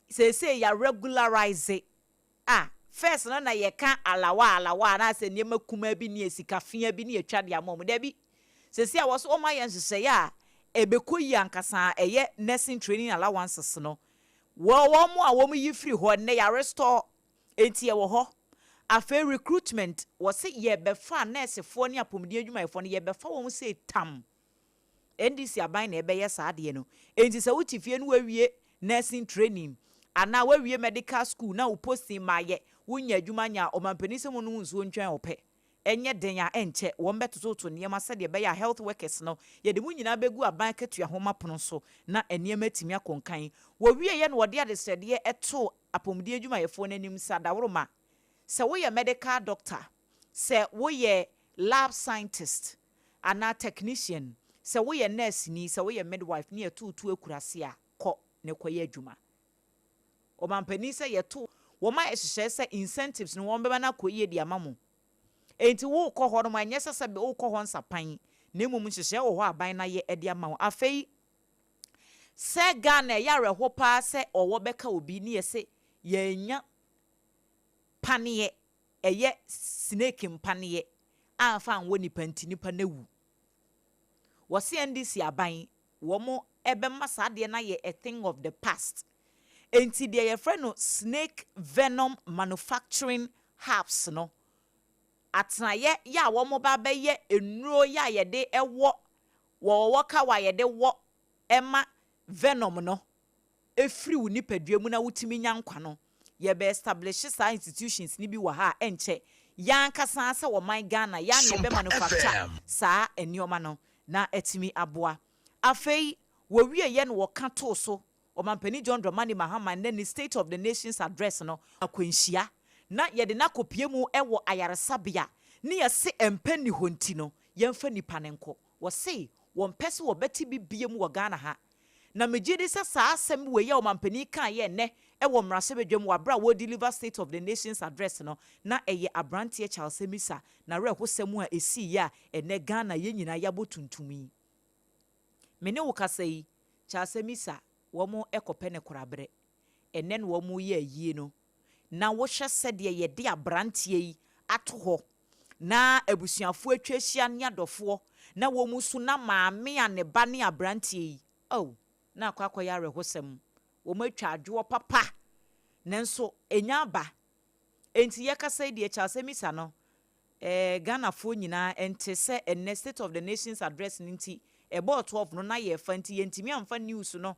seesei yɛ regularise a, first no na yɛka alawa alawa anaasɛ nneɛma kumaa bi ne sika fia bi ne yɛtwa de ama wɔn. Dabi, seesei a wɔso wɔn ayɛ nhyehyɛeɛ a ɛbɛkɔ yie ankasa, ɛyɛ nursing training allowances no, wɔ wɔn a wɔn yi firi hɔ nnɛ yɛ restore, enti ɛwɔ hɔ. Afei recruitment, wɔse yɛbɛfa nursefoɔ ne apɔmuden adwumayɛfoɔ no, yɛbɛfa wɔn sɛ tam. NDC aban na ɛbɛyɛ saa adeɛ no. Enti sɛ wote fie no wawie nursing training anaa wawie medical school na wo posting ma yɛ wonya adwuma nya a, ɔmampanin sɛ mo nom nsuo ntwɛn ɔpɛ. Ɛnyɛ den a ɛnkyɛ wɔn bɛtototo nneɛma sɛdeɛ ɛbɛyɛ a health workers no yɛde mo nyinaa bɛgu aban akatua homa pono so na nneɛma atumi akɔ nkan. Wɔwieɛ no wɔde adesrɛdeɛ too apɔmuden adwumayɛfoɔ no anim sɛ adaworoma sɛ woyɛ medical doctor, sɛ woyɛ lab scientist anaa technician, sɛ woyɛ nurse ni, sɛ woyɛ midwife ne yɛtooto akurase a, kɔ na kɔyɛ adwuma. Ɔmampanin sɛ yɛto wɔn a ɛhyehyɛ sɛ incentives no wɔn bɛma no akɔ yie de ama mo. Enti wokɔ hɔ nom a, ɛnyɛ sɛ sɛ wokɔ hɔ nsapan, na mmom nhyehyɛe wɔ hɔ a aban no ayɛ de ama wo. Afei sɛ Ghana ɛyɛ awerɛho paa sɛ ɔwɔ bɛka obi ne yɛsɛ yɛanya paneɛ, ɛyɛ snake mpaneɛ amfa anwɔ nipa nti nipa no awu. Wɔse NDC aban wɔn ɛbɛma saa adeɛ no ayɛ a thing of the past. Enti deɛ yɛfrɛ no snake venom manufacturing hubs no, atenaeɛ yɛ a wɔn ba bɛyɛ nnuro yɛ a yɛde ɛwɔ wɔwɔ kawa a yɛde wɔ ɛma venom no efiri wo nipadua mu na wotumi nya nkwa no, yɛbɛ establish saa institutions ni bi wɔ ha a ɛnkyɛ yɛn ankasa sɛ wɔman Ghana yɛn na yɛbɛ manufacture saa nneɛma no na ɛtumi aboa. Afei wɔwie yɛ no wɔka too so, Ɔmampanin John Dramani Mahama nnɛ ne State of the Nations Address no akwanhyia na yɛde no akɔpie mu wɔ ayaresabea ne yɛse mpɛ nni hɔ nti no yɛmfa nipa no nkɔ. Wɔse wɔmpɛ sɛ wɔbɛte bi bie mu wɔ Ghana ha. Na megye di sɛ saa asɛm wei a ɔmampanin kaa yɛ nnɛ wɔ mmarahyɛbadwam wɔ aberɛ a wɔredeliver State of the Nations Address no, na ɛyɛ aberanteɛ Charles Amissah n'awerɛhosɛm a ɛsiiɛ a ɛnnɛ Ghana yɛn nyinaa yɛabɔ tuntum yi. Me ne wo kasa yi, Charles Amissah, wɔn kɔpɛ ne koraberɛ. Ɛnnɛ na wɔn reyɛ ayie no. Na wohwɛ sɛdeɛ yɛde aberanteɛ yi ato hɔ na abusuafoɔ atwa ahyia ne adɔfoɔ na wɔn su na maame a ne ba ne aberanteɛ yi, oh, na akɔ akɔyɛ awerɛhosɛm. Wɔn atwa adwoɔ papa, nanso ɛnya aba. Enti yɛkasa yi deɛ, Charles Amissah no, Ghanafoɔ nyinaa nte sɛ ɛnnɛ State of the Nations Address no nti ɛbɔɔ 12 no na yɛfa nti yɛntumi amfa news no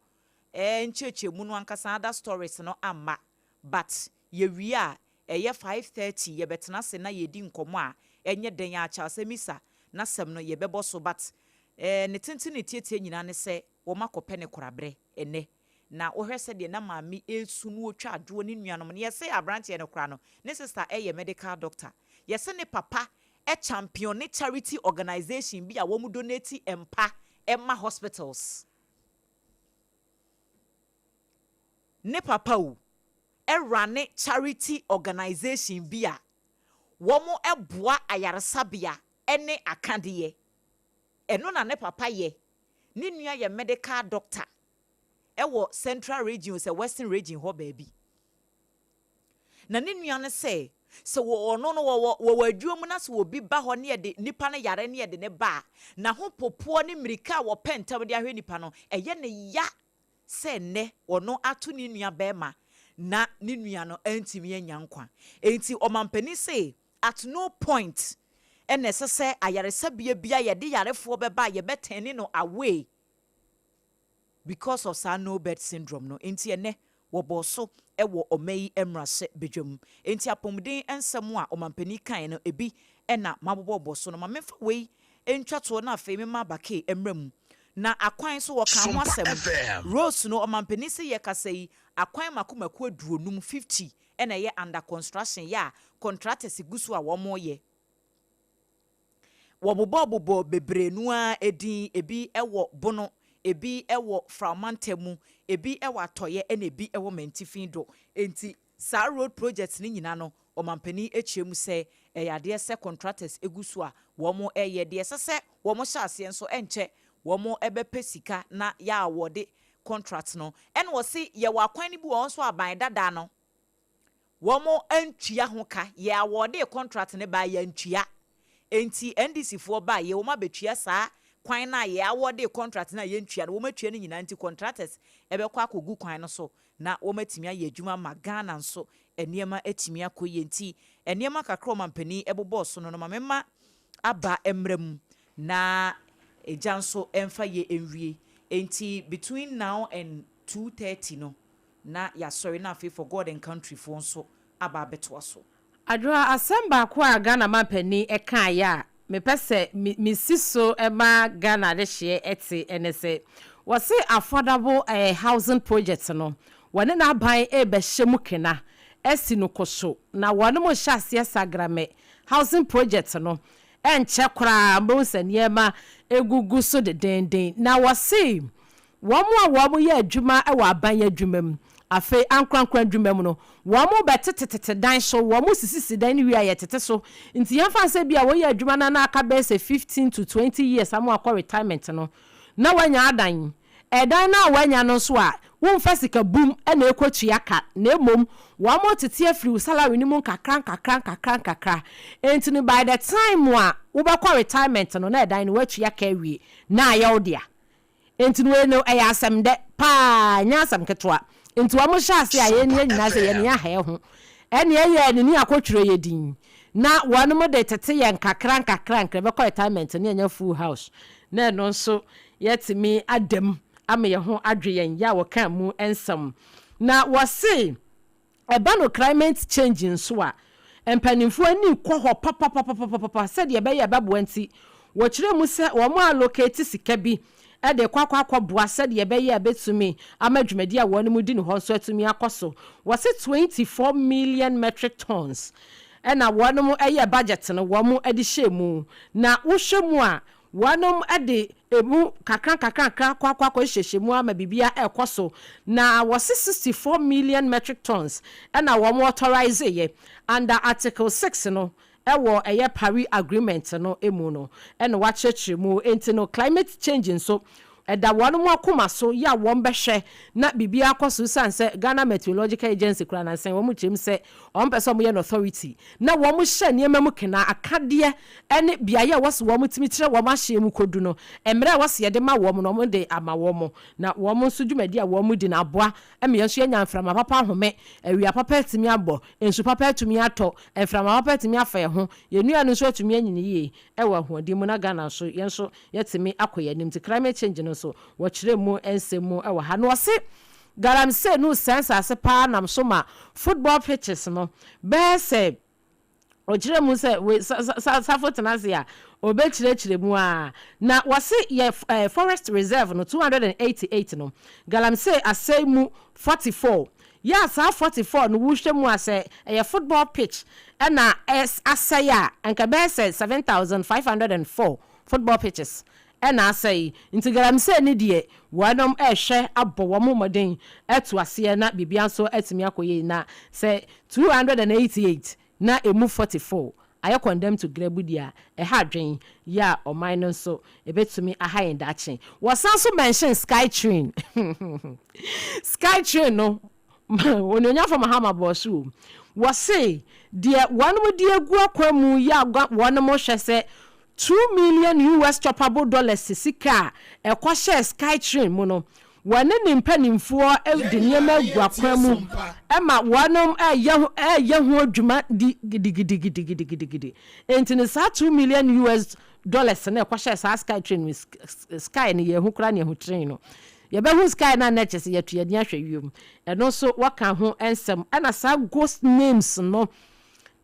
nkyerɛkyerɛmu no ankasa, other stories no amma, but yɛwie a ɛyɛ 5:30 yɛbɛtena ase na yɛdi nkɔmmɔ a ɛnyɛ dɛn a Charles Amissah N'asɛm no yɛbɛbɔ so but eh, ne tenten ne tietie nyinaa ne sɛ wɔakɔpɛ ne koraberɛ ɛnnɛ. Na wohwɛ sɛdeɛ na maame resu na ɔtwa adwoɔ ne nuanom no, yɛse aberanteɛ no koraa no, ne sister yɛ medical doctor. Yɛse ne papa champione charity organisation bi a wɔn donate mpa ma hospitals. Ne papa o, runne charity organisation bi a wɔn boa ayaresabea ne akadeɛ. Ɛno na ne papa yɛ. Ne nua yɛ medical doctor wɔ Central Region sɛ Western Region hɔ baabi. Na ne nua no sɛ, sɛ wɔ ɔno no wɔwɔ wɔwɔ adwuma mu na sɛ obi ba hɔ ne yɛde nipa no yare ne yɛde no ba a, n'ahopopoɔ ne mmirika a wɔpɛ ntɛm de ahwɛ nipa no, ɛyɛ no ya sɛ nnɛ ɔno ato ne nua barima na ne nua no antumi anya nkwa. Enti ɔmampanin se at no point na ɛsɛ sɛ ayaresabea bi a yɛde yarefoɔ bɛba a yɛbɛ turn no away because of saa no bed syndrome no. Enti ɛnnɛ wɔbɔɔ so wɔ ɔma yi mmarahyɛ badwam. Enti apɔmuden nsɛm a ɔmampanin kaeɛ no ebi na mabobɔbɔ so no. Ma memfa wei ntwa toɔ na afei memma Abakee mmra mu. Na akwan nso wɔkaa ho Sompa asɛm. FM. Roads no ɔmampanin se yɛkasa yi akwan mako mako 50, 50, ɛna ɛyɛ under construction yɛ a contractors gu so a wɔreyɛ. Wɔbobɔbobɔ bebree no ara edin, ebi wɔ Bono, ebi wɔ Fraumanta mu, ebi wɔ Atɔeɛ ɛna ebi wɔ Mantifi do. Enti saa road projects no nyinaa no ɔmampanin akyerɛ mu sɛ ɛyɛ adeɛ sɛ contractors egu so a wɔn reyɛ. Deɛ ɛsɛ sɛ wɔn hyɛ aseɛ nso ɛnkyɛ wɔn bɛpɛ sika na yɛ a wɔde contract no. Ɛna wɔsi yɛwɔ akwan no bi wɔ hɔ nso aban dada no wɔn ntua ho ka, yɛ awɔde contract ne ba yɛ ntua. Enti NDC foɔ ba yɛ wɔn abɛtua saa kwan na yɛ awɔde contract na yɛ ntua no, wɔn atua no nyinaa. Nti contractors ɛbɛkɔ akɔgu kwan no so na wɔn atumi ayɛ adwuma ma Ghana nso nneɛma atumi akɔ yie. Nti nneɛma kakra ɔmampanin ɛbobɔɔ so no, ma mema aba mmerɛ mu na egya nso ɛmfa yɛ nwie. Nti between now and 2:30 no na yɛasɔre na afei For God and Country foɔ nso aba abɛtoa so. Adwoa, asɛm baako a Ghana mampanin ɛkaeɛ a mepɛ sɛ mesi so ma Ghana adehyeɛ ɛte ɛne sɛ wɔse affordable housing project no, wɔne n'aban ɛrebɛhyɛ mu kena asi no koso na wɔne mo hyɛ aseɛ sagrame housing project no, ɛnkyɛ koraa mbɛhu sɛ nneɛma egugu so dedenden. Na wɔse wɔn a wɔn yɛ adwuma wɔ aban adwuma mu, afei ankorankora adwuma mu no, wɔn bɛtetetete dan so, wɔn sisisi dan no wie a yɛtete so. Nti yɛmfa sɛ bi a wɔyɛ adwuma no na aka bɛyɛ sɛ 15 to 20 years ama akɔ retirement no na wɔanya adan. Ɛdan no a wɔanya no nso a womfa sika bum ɛna ɛkɔtua ka, na mmom wɔn tete afiri wo salary no mu nkakra nkakra nkakra nkakra. Nti no by the time a wobɛkɔ retirement no na ɛdan no woatua ka awie na ayɛ wo dea. Nti no wei no ɛyɛ asɛm dɛ paa, nyɛ asɛm ketewa. Nti wɔn hyɛ ase a yɛn ni nyinaa sɛ yɛn ni aha ho ɛne ɛyɛ ne ni akɔtwerɛ yɛ din na wɔn mo de tete yɛn nkakra nkakra nkra bɛkɔ retirement ne yɛnya full house na ɛno nso yɛtumi adam ama yɛn ho adwe yɛn. Yɛ a wɔka mu nsɛm na wɔse ɛba no climate change nso a mpanimfoɔ ani kɔ hɔ papapapapapa sɛdeɛ ɛbɛyɛ ɛbɛboa. Nti wɔkyerɛ mu sɛ wɔn allocate sika bi ɛde kɔ akɔboa sɛdeɛ ɛbɛyɛ a ɛbɛtumi ama dwumadi a wɔn mu di ne hɔ nso atumi akɔ so. Wɔse 24 million metric tons ɛna wɔn ɛyɛ budget no wɔn de hyɛ mu, na wohwɛ mu a wɔn de emu kakra kakra kakra akɔ akɔ akɔ hyehyɛ mu ama biribia ɛkɔ so. Na wɔse 64 million metric tons ɛna wɔn authorize yɛ under article 6 no ɛwɔ ɛyɛ Paris Agreement no emu no ɛna wakyerɛkyerɛ mu. Nti no climate change nso ɛda wɔn mu akoma so yɛ a wɔn bɛhwɛ na biribi akɔ so, san sɛ Ghana Meteorological Agency kura nansan wɔn kyerɛ mu sɛ wɔn pɛ sɛ wɔn yɛ no authority na wɔn hyɛ nneɛma mu kena akadeɛ ɛne beaeɛ a wɔsi wɔn tumi kyerɛ wɔn ahyɛn mu kodu no, mmerɛ a wɔsi yɛde ma wɔn no wɔn de ama wɔn, na wɔn nso dwumadi a wɔn di na aboa ɛma yɛn nso yɛnya mframa papa ahome, awia papa atumi abɔ, nsu papa atumi atɔ, mframa papa atumi afa yɛn ho, yɛn nua no nso atumi anyini yie ɛwɔ ahoɔden mu, na Ghana nso yɛn nso yɛtumi akɔ yɛn anim. Nti climate change no nso wɔkyerɛ mu nsɛm mu ɛwɔ ha. Na wɔse galamsey no sɛn nsase paa nam so ma football pitches no bɛyɛ sɛ Ɔkyerɛ mu sɛ we sa sa safo tena ase a ɔbɛkyerɛkyerɛ mu a na wɔse yɛ eh, forest reserve no 288 no galamsey asɛe mu 44 yɛ a saa 44 no wohwɛ mu a sɛ ɛyɛ football pitch ɛna asɛe a anka ɛbɛyɛ sɛ 7504 football pitches ɛna asɛe. Nti galamsey no deɛ wɔnom ɛrehwɛ abɔ wɔn mmɔden atu aseɛ na biribiara nso atumi akɔ yie. Na sɛ 288 na ɛmu 44 ayɛ condemn to grabu deɛ a, ɛha adwen yɛ a ɔman no nso ɛbɛtumi aha yɛn daakye. Wɔsan nso mention sky train. Sky train no Onuonyamfo Mahama bɔɔ so wom. Wɔse deɛ wɔnom de agu akwan mu yɛ a wɔnom hwɛ sɛ 2 million US choppable dollars sika a ɛkɔhyɛɛ Skytrain mu no, wɔne ne mpanimfoɔ de nneɛma agu akwan mu ma wɔnom reyɛ ho adwuma di gidigidigidigidigidi. Enti no saa 2 million US dollars no a ɛkɔhyɛɛ saa Skytrain mu, sky no yɛahu koraa na yɛahu train no. Yɛbɛhu sky no a na kyerɛ sɛ yɛatu yɛn ani ahwɛ wiem. Ɛno nso wɔka ho nsɛm. Ɛna saa ghost names no,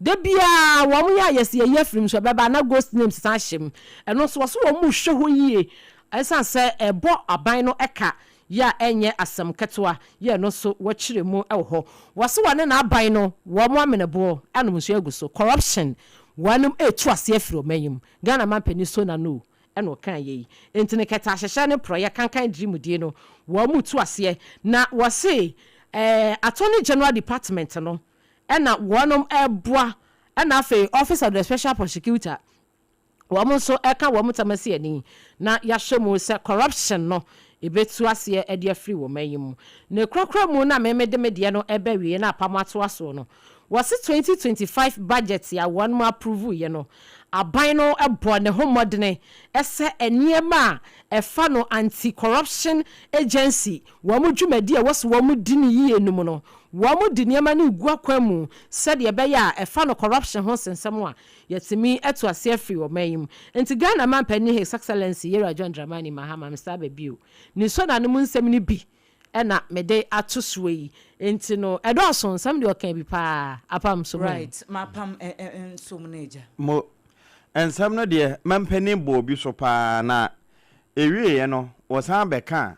da biara wɔn yɛ a yɛsi yɛyi afiri mu so ɛbɛba na ghost names san hyɛ mu. Ɛno nso wɔso wɔn rehwɛ hɔ yie ɛsiane sɛ ɛbɔ aban no ka yɛ a ɛnyɛ asɛm ketewa yɛ ɛno nso wɔkyerɛ mu wɔ hɔ. Wɔse wɔne n'aban no wɔn ameneboɔ anom nsuo agu so. Corruption wɔnom retu aseɛ afiri ɔman yi mu. Ghana manpanin so na no ɛna ɔkaa yei. Enti no kɛtɛahyehyɛ ne porɔeɛ kankan dirimudie no wɔn retu aseɛ. Na wɔse eh, Attorney General Department no ɛna wɔnom ɛreboa, ɛna afei Office of the Special Prosecutor wɔn nso ɛka wɔn tam asi ani na yɛahwɛ mu sɛ corruption no ɛbɛtu aseɛ ɛde afiri wɔn man yi mu. Ne korakora mu na me mede me deɛ no ɛbɛ awieɛ na apam atoa soɔ no, wɔse 2025 budget a wɔnom approve yɛ no, aban no bɔ ne ho mmɔdene sɛ nneɛma a ɛfa no anti-corruption agency wɔn dwumadi a ɛwɔ sɛ wɔn di no yie no mu no, wɔn de nneɛma no regu akwan mu sɛdeɛ ɛbɛyɛ a ɛfa no corruption ho nsɛnsɛm a yɛtumi atu aseɛ afiri ɔman yi mu. Nti Ghana manpanin His Excellency Yewura John Dramani Mahama Mister Ababio ne SONA no mu nsɛm no bi na mede ato soɔ yi. Nti no ɛdɔɔso, nsɛm deɛ ɔkaa bi paa, apam so mu. Right, mapam nsom no agya. Mo, nsɛm no deɛ mampanin bɔɔ bi so paa na ɛwieɛ no wɔsan bɛkaa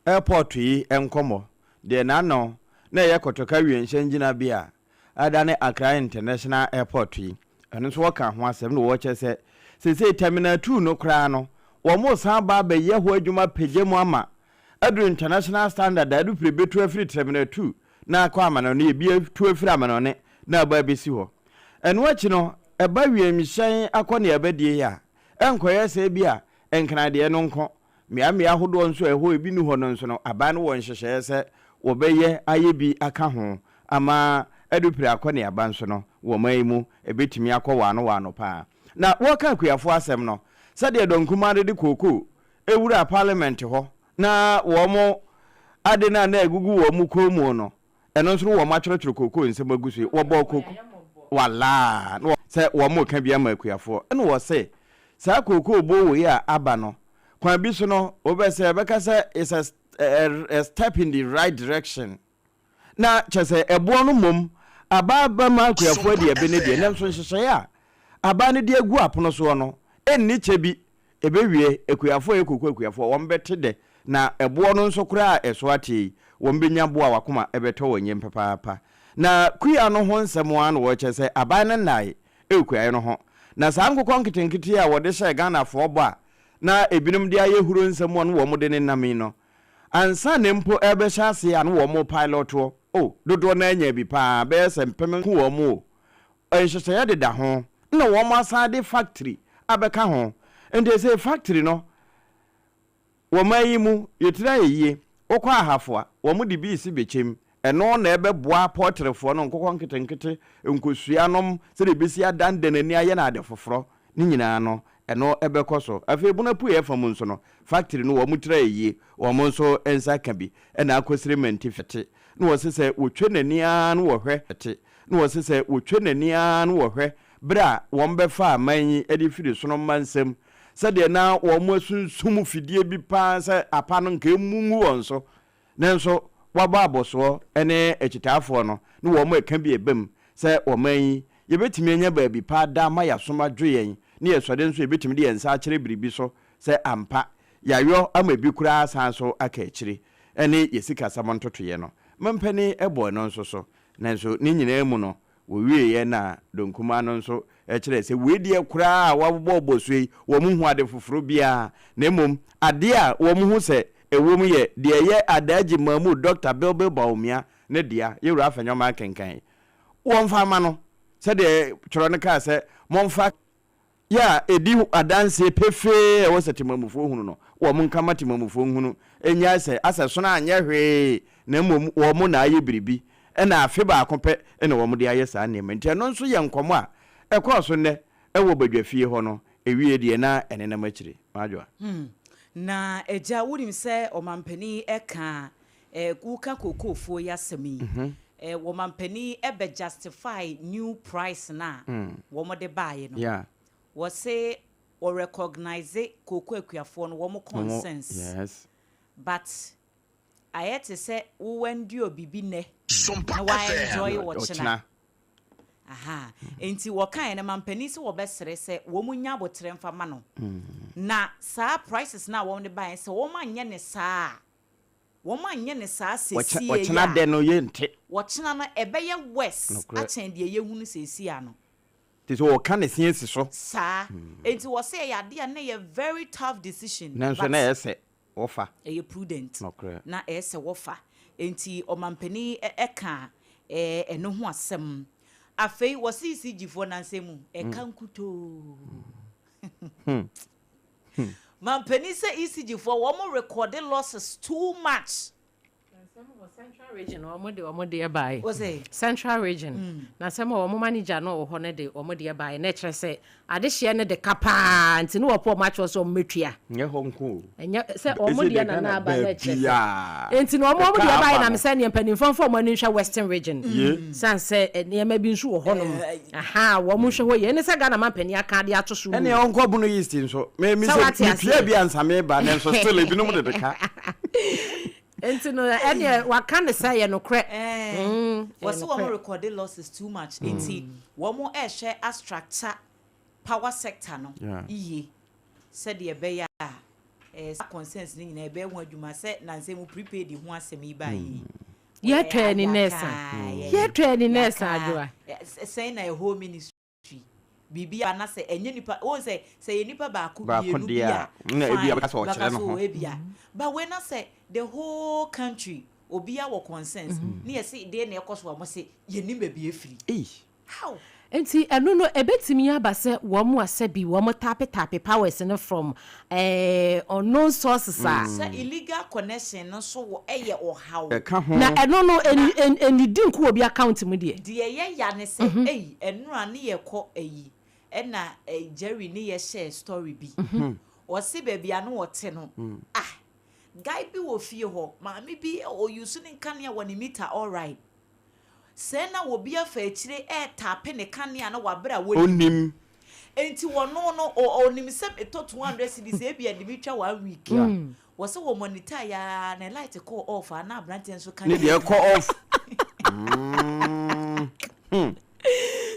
airport yi nkɔmmɔ deɛ n'ano na ɛyɛ Kotoka wiemhyɛn gyinabea a adane Accra International Airport yi, ɛno nso wɔkaa ho asɛm na wɔkyerɛ sɛ seesei Terminal 2 no koraa no wɔresan aba abɛyɛ hɔ adwuma apagya mu ama aduru international standard a adupire bɛtu afiri Terminal 2 na akɔ amanɔne, ebi atu afiri amanɔne na aba abɛsi hɔ. Ɛno akyi no ɛba wiemhyɛn akɔneaba die yi a, ɛnkɔyɛ sɛ ebia Nkran deɛ no nko. Mmeammea ahodoɔ nso a ɛhɔ ebi nni hɔ no nso no, aban no wɔ nhyehyɛeɛ sɛ wɔbɛyɛ ayɛ bi aka ho ama adupire akɔneaba nso no wɔ ɔman yi mu ɛbɛtumi akɔ waano waano pa ara. Na wɔreka akuafoɔ asɛm no, sɛdeɛ Dɔm Kumaa no de kookoo wuraa parliament hɔ na wɔn ade no a na ɛgugu wɔn kɔn mu no, Ɛno nso no wɔn atwerɛtwerɛ kookoo nsɛm agu so yi, wɔbɔɔ kooko walaa na sɛ wɔn reka bi ama akuafoɔ. Ɛna wɔse saa kookoo boɔ wei a aba no, kwan bi so no wobɛ sɛ yɛbɛka sɛ it's a, a, a step in the right direction. Na kyɛ sɛ ɛboɔ no mmom aba bɛma akuafoɔ adi ɛbe no deɛ, nanso nhyehyɛeɛ a aban no de agu apono soɔ no ɛnni kyɛ bi. Ɛbɛwie, akuafoɔ a ɛyɛ kooko akuafoɔ, wɔbɛte dɛ, na ɛboɔ no nso koraa a ɛso ateɛ yi, wɔbɛnya boɔ a w'akoma bɛtɔ wɔn yam papaapa. Na kua no ho nsɛm ara na wɔrekyerɛ sɛ aban no nnae wɔ kuayɛ no ho. Na saa nkokɔ nketenkete yi a wɔde hyɛɛ Ghanafoɔ bɔ a na ebinom de ayɛ huro nsɛm a na wɔde nenam yi no, ansa na mpo ɛrebɛhyɛ aseɛ a na wɔrepilɔtoɔ, oh, dodoɔ no ara nyaa bi pa ara, bɛyɛ sɛ mpem nko wɔn o, nhyehyɛeɛ deda ho na wɔn asan de factory abɛka ho. Nti ɛsei factory no wɔ man yi mu yɛtiri ayɛ yie. Wokɔ Ahafo a, wɔn de bi resi bɛkyɛm. Ɛno na ɛbɛboa pɔltrefoɔ no, nkokɔ nketenkete, nkosua nom, sɛdeɛ ɛbɛsi adandan ani ayɛ no ade foforɔ. Ne nyinaa no, ɛno bɛkɔ so. Afei Bono Apueeɛ fa mu nso no, factory no wɔn tiri ayɛ yie. Wɔn nso nsa ka bi na akɔsiri Mantifi te. Na wɔse sɛ wɔtwa n'ani ara na wɔhwɛ te. Na wɔse sɛ wɔtwa n'ani ara na wɔhwɛ berɛ a wɔbɛfaa man yi de firi sono mma nsam, sɛdeɛ na wɔasunsum fidie bi pa ara sɛ apa no nka ɛmmu ngu wɔn so, nanso wɔabɔ abɔsoɔ ne akyitaafoɔ no ne wɔn ɛka bi ɛba mu sɛ ɔman yi. yɛbɛtumi anya baabi pa ada ama yɛn asom adwo yɛn, ne yɛsɔre nso a yɛbɛtumi de yɛn nsa akyerɛ biribi so sɛ ampa yɛayɔ ama ebi koraa asan so aka akyire, ne yɛn sikasɛm ntotoeɛ no. Mampanin bɔɔ ɛno nso so. Nanso ne nyinaa mu no, wɔwieeɛ na Donkumaa no nso kyerɛɛ sɛ wei deɛ koraa a wɔabobɔbɔ so yi, wɔnhu ade foforɔ biara, na mmom adeɛ a wɔhu sɛ ɛwɔ mu yɛ deɛ ɛyɛ Adaagye Mahmood Dɔkta Bilbil Bawumia ne dea, Yɛwura Afenyo-Markin akenkan yi. Wɔmfa mma no, sɛdeɛ twerɛ no kaa sɛ, Momfa. Yɛ a ɛdi adanseɛ pefee a ɛwɔ sɛ temammufoɔ hunu no, wɔn nka mma temammufoɔ nhunu, nnyae sɛ asɛsono anyɛ hwee na mmom wɔn na ayɛ biribi, ɛna afe baako pɛ na wɔn de ayɛ saa nneɛma nti ɛno nso yɛ nkɔmmɔ a ɛkɔɔ so nnɛ wɔ badwafie hɔ no, ɛwiee deɛ na ɛnenam akyire. Madwoa. Hmm. Na agya wonim sɛ ɔmampanin ɛka eh, woka kookoofoɔ yi asɛm yi, eh, wɔmampanin ɛbɛ justify new price no a wɔn de baeɛ no. Yeah. Wɔse wɔ recognise kooko akuafoɔ no wɔn concerns. Yes. But ayɛ te sɛ wo endure biribi nnɛ Sompa na wa FM. enjoy ɔkyena. Ɔkyena. Aha. Enti wɔkaeɛ no mampanin sɛ wɔbɛsrɛ sɛ wɔn nya aboterɛ mfa ma no. Na saa prices no a wɔn de baeɛ sɛ wɔn anyɛ ne saa a, Wɔn anyɛ no saa sesie yi a. Ɔkyena dɛ no yɛ nte. Ɔkyena no ɛbɛyɛ worse Nokorɛ. akyɛn deɛ yɛhunu seesie ano. Te sɛ wɔka ne se asi so. Saa. Enti wɔse ɛyɛ adeɛ a na ɛyɛ very tough decision Nanso but. na ɛyɛ sɛ wɔfa. Ɛyɛ prudent. Nokorɛ. Na ɛyɛ sɛ wɔfa. Enti ɔmampanin kaa ɛno ho asɛm. Afei wɔse ECG foɔ nansa mu ɛka nkutoo. Mampanin sɛ ECG foɔ wɔn recorde losses too much. Nsɛm wɔ central region wɔn de wɔn deɛ baeɛ. Wose? Central region na asɛm wɔ wɔn manager no wɔ hɔ no de wɔn deɛ baeɛ na ɛkyerɛ sɛ adehyeɛ no de ka paa nti ne wɔpɔ wɔn akyerɛ sɛ wɔn mɛtua. Nyɛ hɔ nko o. Ɛnyɛ sɛ wɔn deɛ na na aba na ɛkyerɛ sɛ Baabiaa. nti na wɔn wɔn Ɛka deɛ baeɛ aba na no. mesɛ neɛ mpanimfoɔ mfa wɔn ani nhwɛ western region Ye. san sɛ nneɛma bi nso wɔ hɔnom. Ahaa wɔn nhwɛ hɔ yie ɛne sɛ Ghana manpanin aka ade ato so Ɛneɛ ɔnkɔ bono east nso. Me me Sɛ sɛ wate me pia aseɛ. bi ansa me ba nanso still ebinom de de ka. Nti no ɛneɛ waka ne sɛ ɛyɛ nokorɛ. Ɛɛ Mm, ɛyɛ wɔse wɔn nokorɛ. recorde losses too much nti wɔn ɛrehwɛ astructure power sector no Yeah. yie sɛdeɛ ɛbɛyɛ a ɛɛ saa concerns no nyinaa ɛbɛyɛ ho adwuma sɛ nansa yi mu prepaid ho asɛm yi baeɛ yi. Yɛtɔ ani nɛɛsa. Yɛtɔ ani nɛɛsa adwoa. Sɛn na ɛhɔ ministry biribi a na sɛ ɛnyɛ nipa wɔn sɛ sɛ yɛ nipa baako Baako mmienu bi deɛ a a, na ebi a fine bɛka sɛ ɔkyerɛ bɛka ne so ho. ebi a but wei na sɛ the whole country obiara wɔ concerns ne yɛ se deɛ na ɛkɔ so a wɔn se yɛnim baabi efiri. Ei. How? Nti ɛno no ɛbɛtumi aba sɛ wɔn a sɛbi wɔn tape tape powers no from eh, unknown sources a. Sɛ illegal connection no nso wɔ ɛyɛ ɔhaw. Ɛka ho. Na ɛno no Na. ɛni ɛnidi nko wɔ obi account mu deɛ. Deɛ ɛyɛ ya ne sɛ ei ɛnora ne yɛ kɔ ayi ɛna Jerry ne yɛ share story bi ɔse baabi a ne ɔte no ah guy bi wɔ fie hɔ maame bi ɔ use ne nkanea wɔ ne meter alright Sɛɛ na obi afa akyire retape ne kanea no wɔ abere a wɔnnim. Ɔnnim. Enti wɔno no, ɔnim sɛ metɔ 200 cedis a ebia ɛde me twa one week. Wɔse wɔ monitor yɛ ara na light kɔɔ off a na aberanteɛ nso Ne kanea deɛ ka. kɔ off.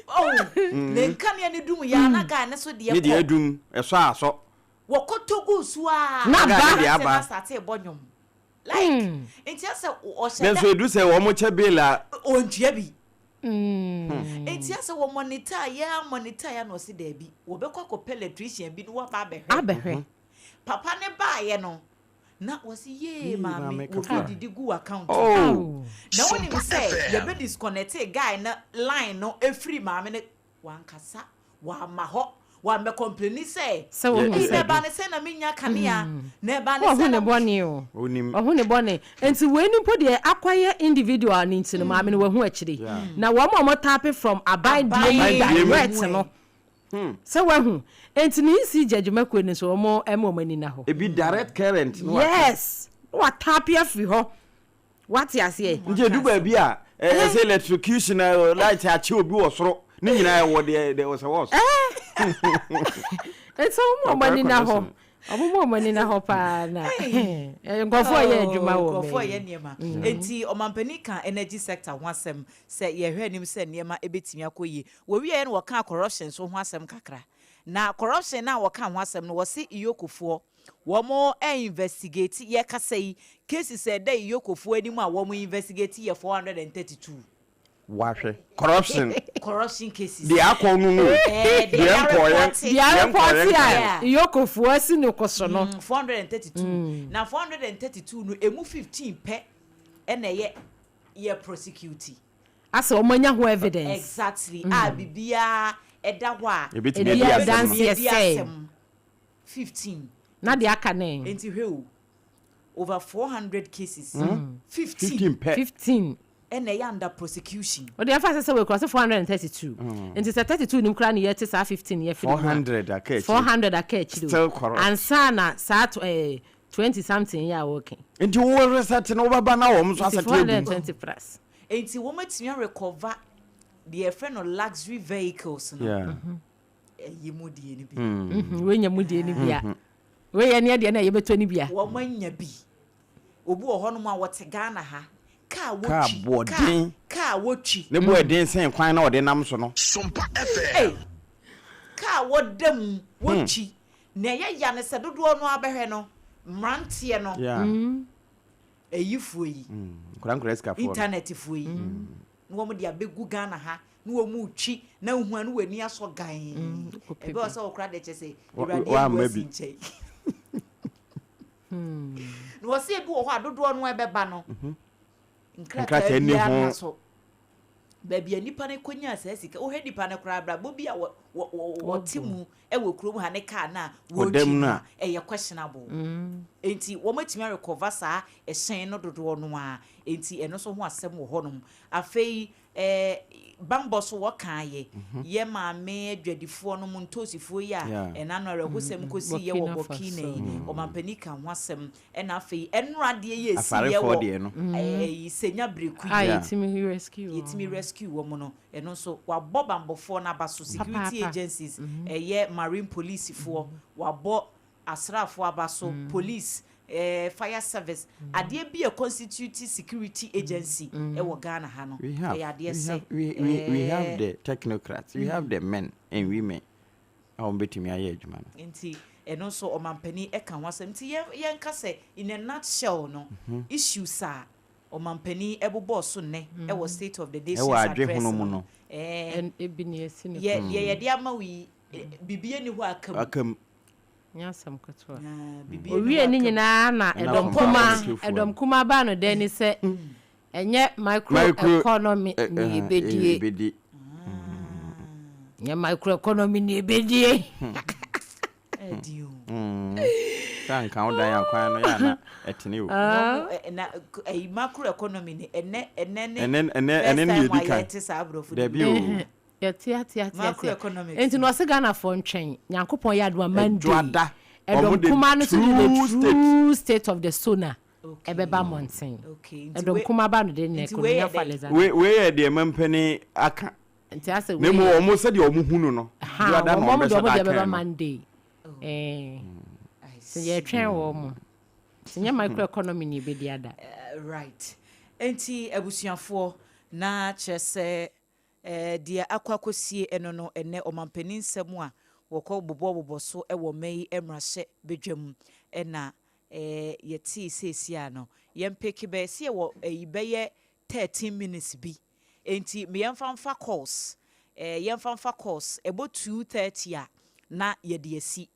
Oh, ne nkanea no dum yɛ ara na guy no so deɛ Ne deɛ kɔ. adum, ɛsɔ a asɔ. Wɔkɔtɔ guu so ara Na na ba. Guy no deɛ aberanteɛ no aba. asate rebɔ nnwom. Like, nti asɛ ɔhyɛ da. Nanso edu sɛ wɔn kyɛ bill a. Ɔntua bi. Nti asɛ wɔ monitor yɛ a monitor yɛ na ɔsi daabi. Wɔbɛkɔ akɔpɛ electrician bi na waba abɛhwɛ. Abɛhwɛ. Papa ne baayɛ no na wɔsi yee maame wɔbi didi gu account. Oh. Na wonim sɛ yɛbɛ disconnect guy no line no efiri maame no Wankasa, wamma hɔ, wammɛ kɔmpleni sɛ, Sɛ wohu Ei, sɛ. na ɛbaa ne sɛn na mennya kanea? Na ɛbaa ne Wahu sɛn ne na. bɔne o. Onim. Wahu ne bɔne. Nti wei no mpo deɛ akɔyɛ individual no nti no, maame no wahu akyire. Na wɔn a wɔtape from aban deɛ mu Aban deɛ mu. direct no, sɛ wahu. Nti ne ECG adwumakuo no nso wɔn ɛma wɔn ani nna hɔ. Ebi direct current na wate. Yes! Na watape afiri hɔ. Wate aseɛ? Nti edu baabi a ɛsɛ electrocution a light akye obi wɔ soro ne nyinaa ɛwɔ deɛ deɛ ɔsɛ wɔ so. Nti wɔn a wɔn ani na hɔ. Ɔmo ma ɔmo ani na hɔ paa na nkurɔfoɔ yɛ adwuma wɔ Nkurɔfoɔ yɛ nneɛma. Enti ɔmampanin ka energy sector ho asɛm sɛ yɛhwɛ anim sɛ nneɛma ɛbɛtumi akɔ yie. Wɔwieɛ no wɔkaa corruption nso ho asɛm kakra. Na corruption no a wɔkaa ho asɛm no wɔse EOCO foɔ wɔn investigate yɛkasa yi cases a ɛda EOCO foɔ anim a wɔn investigate yɛ 432. Wahwɛ corruption. Corruption cases. Deɛ akɔ no no. Ɛɛ deɛ nkɔɔyɛ. Deɛ arepɔte a EOCO foɔ asi no koso no. 432 na 432 no emu 15 pɛ ɛna ɛyɛ yɛ prosecute. Asɛ wɔn anya ho evidence. Exactly a biribiara ɛda hɔ a. Ebitumi edi adi asɛm no. adanseɛ Edi sɛ. asɛm 15. Na deɛ aka ne. Nti hwɛ o, over 400 cases, 15. 15 pɛ. 15. Ɛna ɛyɛ under prosecution. O deɛ ɛfa sɛ sɛ wɔkura sɛ 432 nti sɛ 32 nim koraa ne yɛte saa 15 yɛ firi mu a, 400 aka akyire. 400 aka akyire o. Still corrupt. Ansa na saa 20 something yɛ a wɔka. Nti wo reset no wobɛba na wɔn nso Nti asɛte agu. 420 plus. Nti wɔn atumi arecover deɛ yɛfrɛ no luxury vehicles no. Ɛyi mu die no bi. Wei nya mu die no bi a. Wei yɛ ne deɛ na yɛbɛtɔ no bi a. Wɔn anya bi. Obi wɔ hɔnom a wɔte Ghana ha. Kaa Kaa wotwi. boɔden. Kaa wotwi. Ne bo ɛden sen kwan na ɔde nam so no. Sompa FM. Hey, kaa wɔda mu wotwi. Na ɛyɛ ya ne sɛ dodoɔ no abɛhwɛ no mmeranteɛ no. Ɛyifoɔ yi. Nkora nkora sikafoɔ no. Internetfoɔ yi. Na wɔn de abɛgu Ghana ha na wɔn retwi na nhua no wɔn ani asɔ gan. Ɛbɛ wɔ sɛ wɔkora de kyɛ sɛ Awurade abu asi nkyɛn. Na wɔsɛ ebi wɔ hɔ a dodoɔ no ɛbɛba no. Nkrataa biara na so. Baabi a nipa no kɔnya saa sika, wohwɛ nipa no koraa abrabɔ bi a wɔte mu wɔ kurom ha ne kaa no a wɔretwi no a, ɛyɛ questionable. Enti wɔatumi arecover saa ɛhyɛn no dodoɔ no ara. Enti ɛno nso ho asɛm wɔ hɔnom. Afei bambɔ so wɔkaeɛ, yɛ maame adwadifoɔ nom ntoosifoɔ yi a ɛna no awerɛhosɛm kɔsi yɛ wɔ Burkina yi, ɔmampanin ka ho asɛm. Ɛna afei ɛnora deɛ yɛ esi yɛ wɔ ɛyi Senya Breku yi. A yɛtumi rescue wɔn. Yɛtumi rescue wɔn no, ɛno nso wabɔ bambɔfoɔ no aba so, security agencies, ɛyɛ marine policefoɔ, wabɔ asraafoɔ aba so, police, fire service, adeɛ bi a constitute security agency ɛwɔ Ghana ha no, ɛyɛ adeɛ sɛ. We have the technocrats, we have the men and women a wɔn bɛtumi ayɛ adwuma no. Nti ɛno nso ɔmampanin ɛka ho asɛm. Nti yɛnka sɛ in a nutshell no, issues a ɔmampanin ɛbobɔɔ so nnɛ ɛwɔ State of the Nation's address no, ebi ni esi ne yɛ deɛ yɛde ama wo yi, biribi ani hɔ aka mu. Aka mu. Nyɛ asɛm ketewa. Owie ne nyinaa na ɛdɔm kuma ɛdɔm kuma baa no dɛn ni sɛ ɛnyɛ micro economy ni ebedie. Nyɛ micro economy ni ebedie. Ɛdi o. Sɛ nka wo dan akwan no yɛ ana ɛtene o. Na ɛyi macro economy ni ɛnɛ ɛnɛ ne ɛnɛ ɛnɛ ɛnɛ ne first time yɛ di a kan. yɛte saa aborɔfo Dabi o. Yɛte ate ate ate. Macroeconomics. Nti na ɔsɛ Ghanafoɔ ntwɛn. Nyankopɔn yɛ adom a Monday. Ɛdwoada. Ɛdɔm Ɔmo de kuma no so de the true true state of the SONA ɛbɛba mmɔnten. Okay. Nti Ɛdɔm kuma ba no de ne nti wei yɛ Konya dɛn? Alexander. Wei yɛ deɛ mampanin aka. Nti asɛ Na wei mu yɛ. wɔn sɛdeɛ wɔn hu no no. Ha Dwoada na wɔn wɔn wɔn de bɛhyɛ wɔn da de aka bɛba no. Monday. I Sɛ yɛtwɛn wɔn mo. Sɛ nyɛ micro economy ni ebedi ada. Right. Nti abusuafoɔ na kyerɛ sɛ deɛ akɔ akɔsie ɛno no ɛnɛ ɔmampanin nsɛm a wɔkɔ bobɔbobɔ so ɛwɔ mma yi mmarahyɛ badwam ɛna yɛtee seesia no yɛmpeke bɛyɛ sɛ yɛwɔ ɛyi bɛyɛ 13 minutes bi, nti yɛmfa mfa calls, yɛmfa mfa calls ɛbɔ 2:30 a na yɛde asi.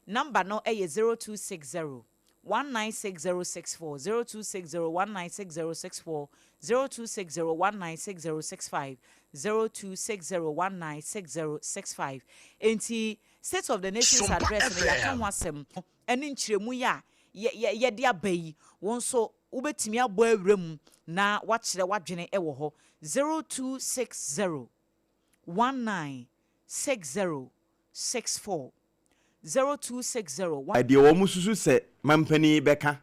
Number no ɛyɛ 0260 196064, 0260 196064, 0260 196065, 0260 196065. Nti State of the Nation's Sompa address no yɛaka FM. ho asɛm ɛne nkyerɛmu yi a yɛde aba yi, wɔn nso wobɛtumi abɔ awura mu na wakyerɛ w'adwene ɛwɔ hɔ. 0260 196064, 0260 Deɛ wɔn susu sɛ mampanin bɛka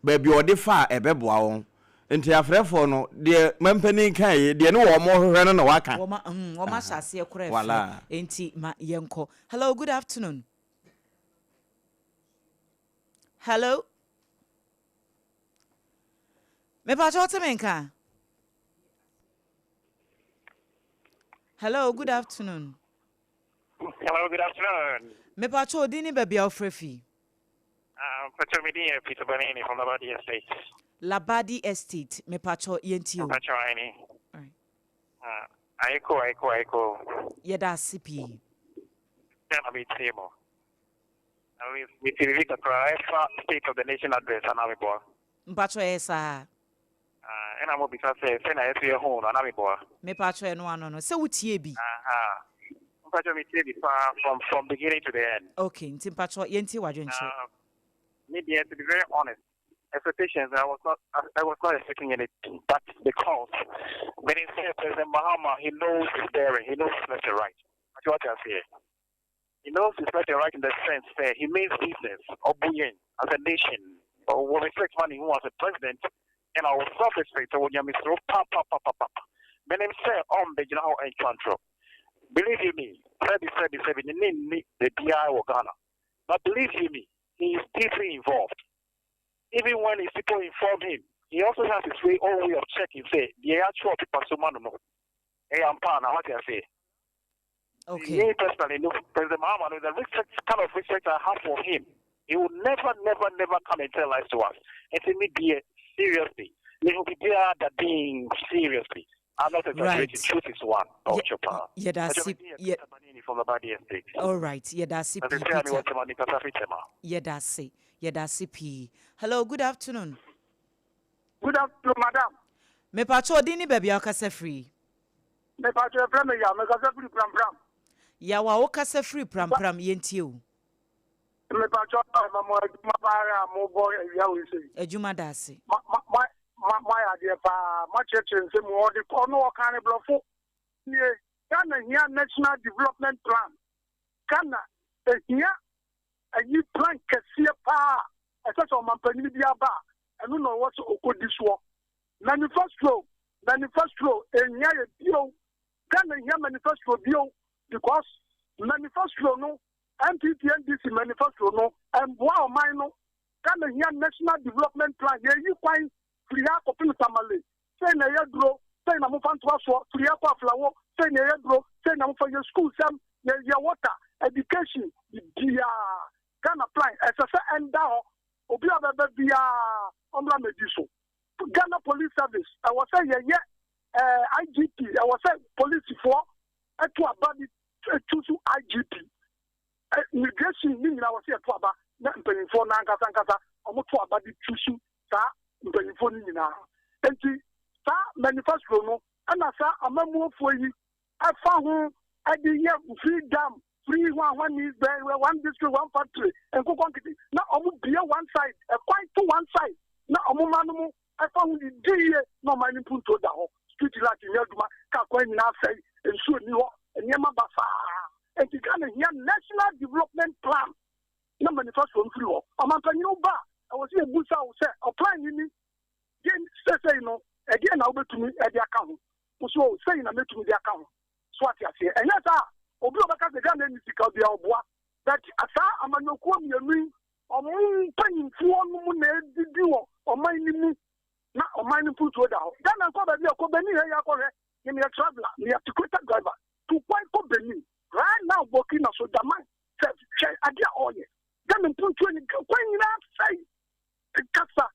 baabi a ɔde fa a ɛbɛboa wɔn, nti afrɛfoɔ no deɛ mampanin ka yi deɛ ne wɔn hwehwɛ no na waka. Wɔn ahyɛ aseɛ koraa. Wala. Ɛfrɛ nti ma yɛnkɔ. Hello, good afternoon. Hello. Mepakyɛ wote me nka? Hello, good afternoon. Hello, good afternoon. Mepakyɛ odin ne baabi a wofrɛ fi? Mpakyɛ me din yɛ Peter Banini from Labadi Estate. Labadi Estate, mepakyɛ yɛntie o. Mpakyɛ aane. Ayeko, ayeko, ayeko. Yɛda ase pii. Sɛ na metie mo. Na mete biribi kakra ɛfa State of the Nation Address anaa meboa? Mpakyɛ ɛyɛ saa. Ah, ɛna mo bisa sɛ sɛnea yɛso yɛ huu no anaa meboa? Mepakyɛ ɛno ano no, sɛ wotie bi? Aha, mpakyɛ metie bi paa from from beginning to the end. Okay, nti mpakyɛ yɛntie w'adwenkyerɛ. Uh, me deɛ to be very honest, expectations I was not I was not expecting anything, but because menim sɛ President Mahama he knows his bearing, he knows his left and right. Mpakyɛ wate aseɛ? He knows his left and right in the sense sɛ he means business, ɔbu yɛn as a nation, ɔwɔ respect ma ne ho as a president ɛna ɔwɔ self respect, ɔwɔ nyamesuro papapapapapa. Menim sɛ ɔmbɛgyina hɔ ɛntwa ntorɔ. Believe you me, sɛbi sɛbi sɛbi ne ne nni baabiara wɔ Ghana. But believe you me, he is deeply involved. Even when his people inform him, he also has his way own way of checking sɛ deɛ yɛatwerɛ paper so ma no no, ɛyɛ ampa anaa, wate aseɛ? Okay. Me personally, no, President Mahama, no, the respect, kind of respect I have for him, he will never, never, never come and tell lies to us. And say, me dear, seriously, me will be there that being seriously. I'm not exaggerating. Right. Truth is one. Oh, Yɛda ase. Yɛ from the body estate. All right. Yɛda ase pii Peter. Yɛda ase. Yɛda ase pii. Hello, good afternoon. Good afternoon, madam. Mepatwa odin ne baabi a wokasa firi. Mepatwa efrɛ me Yaw, mekasa firi Prampram. Yaw a wokasa firi Prampram, yɛntie wo. Mepatwa ma mo adwuma paa a mobɔ awia wei sei. Adwuma da ase. Ma ma ma ma moayɛ adeɛ paa, moakyerɛkyerɛ nsɛm mu, ɔde ɔno ɔkaa ne borɔfo nie, Ghana hia national development plan, Ghana ehia ayi plan kɛseɛ paa a ɛsɛ sɛ ɔmampanin bi aba a ɛno na ɔwɔ sɛ ɔkɔdi soɔ. Manifesto manifesto ehia yɛ bio Ghana hia manifesto bio because manifesto no NPP NDC manifesto no ɛmboa ɔman no Ghana hia national development plan yɛyi kwan firi ha kɔpem Tamale sei na ɛyɛ duro sei na mofa ntoa soɔ firi ha kɔ Aflawo sei na ɛyɛ duro sei na mofa yɛ school sɛm yɛ yɛ water education bibiaa Ghana plan ɛsɛ sɛ ɛnda hɔ obi a ɔbɛba biaa ɔmmra mɛdi so. Ghana Police Service, ɛwɔ sɛ yɛyɛ eh, IGP, ɛwɔ sɛ polisifoɔ ɛto aba de choose IGP. Eh, immigration ne nyinaa wɔ sɛ yɛto aba na mpanyinfoɔ no ankasa ankasa wɔn to aba de choose saa mpanyinfoɔ no nyinaa. Nti saa manifesto no ɛna saa amammuofoɔ yi ɛfa ho ɛde yɛ free dam free hwanhwani bɛɛ one district one factory nkokɔ nkete na ɔmo bie one side ɛkwan to one side na ɔmo ma no mo ɛfa ho didi yie na ɔman no mpuntuo da hɔ street light nyɛ adwuma kaa kwan nyinaa asɛe nsuo nni hɔ nneɛma basaa nti Ghana hia national development plan na manifesto mfiri hɔ ɔmanpanyin ba a ɛwɔ sɛ yɛbusa wo sɛ ɔplan yi ni deɛ sɛsɛi no ɛdeɛ na wobɛtumi ɛde aka ho wo so sɛi na mɛtumi de aka ho So ate aseɛ? Ɛnyɛ saa a, obi a ɔbɛka sɛ Ghana nni sika biara ɔboa. But saa amanyɔkuo mmienu yi, wɔn mpanyinfoɔ no mu na ɛdidi wɔ ɔman no mu na ɔman no mpuntuo da hɔ. Ghana nkɔ baabi a kɔ Benin ha yi akɔhwɛ. Me meyɛ traveler, meyɛ Toyota driver. Tu kwan kɔ Benin. Right now Burkina Sojaman sɛ hwɛ adeɛ a ɔreyɛ. Ghana mpuntuo ni kwan nyinaa sɛe. Kasa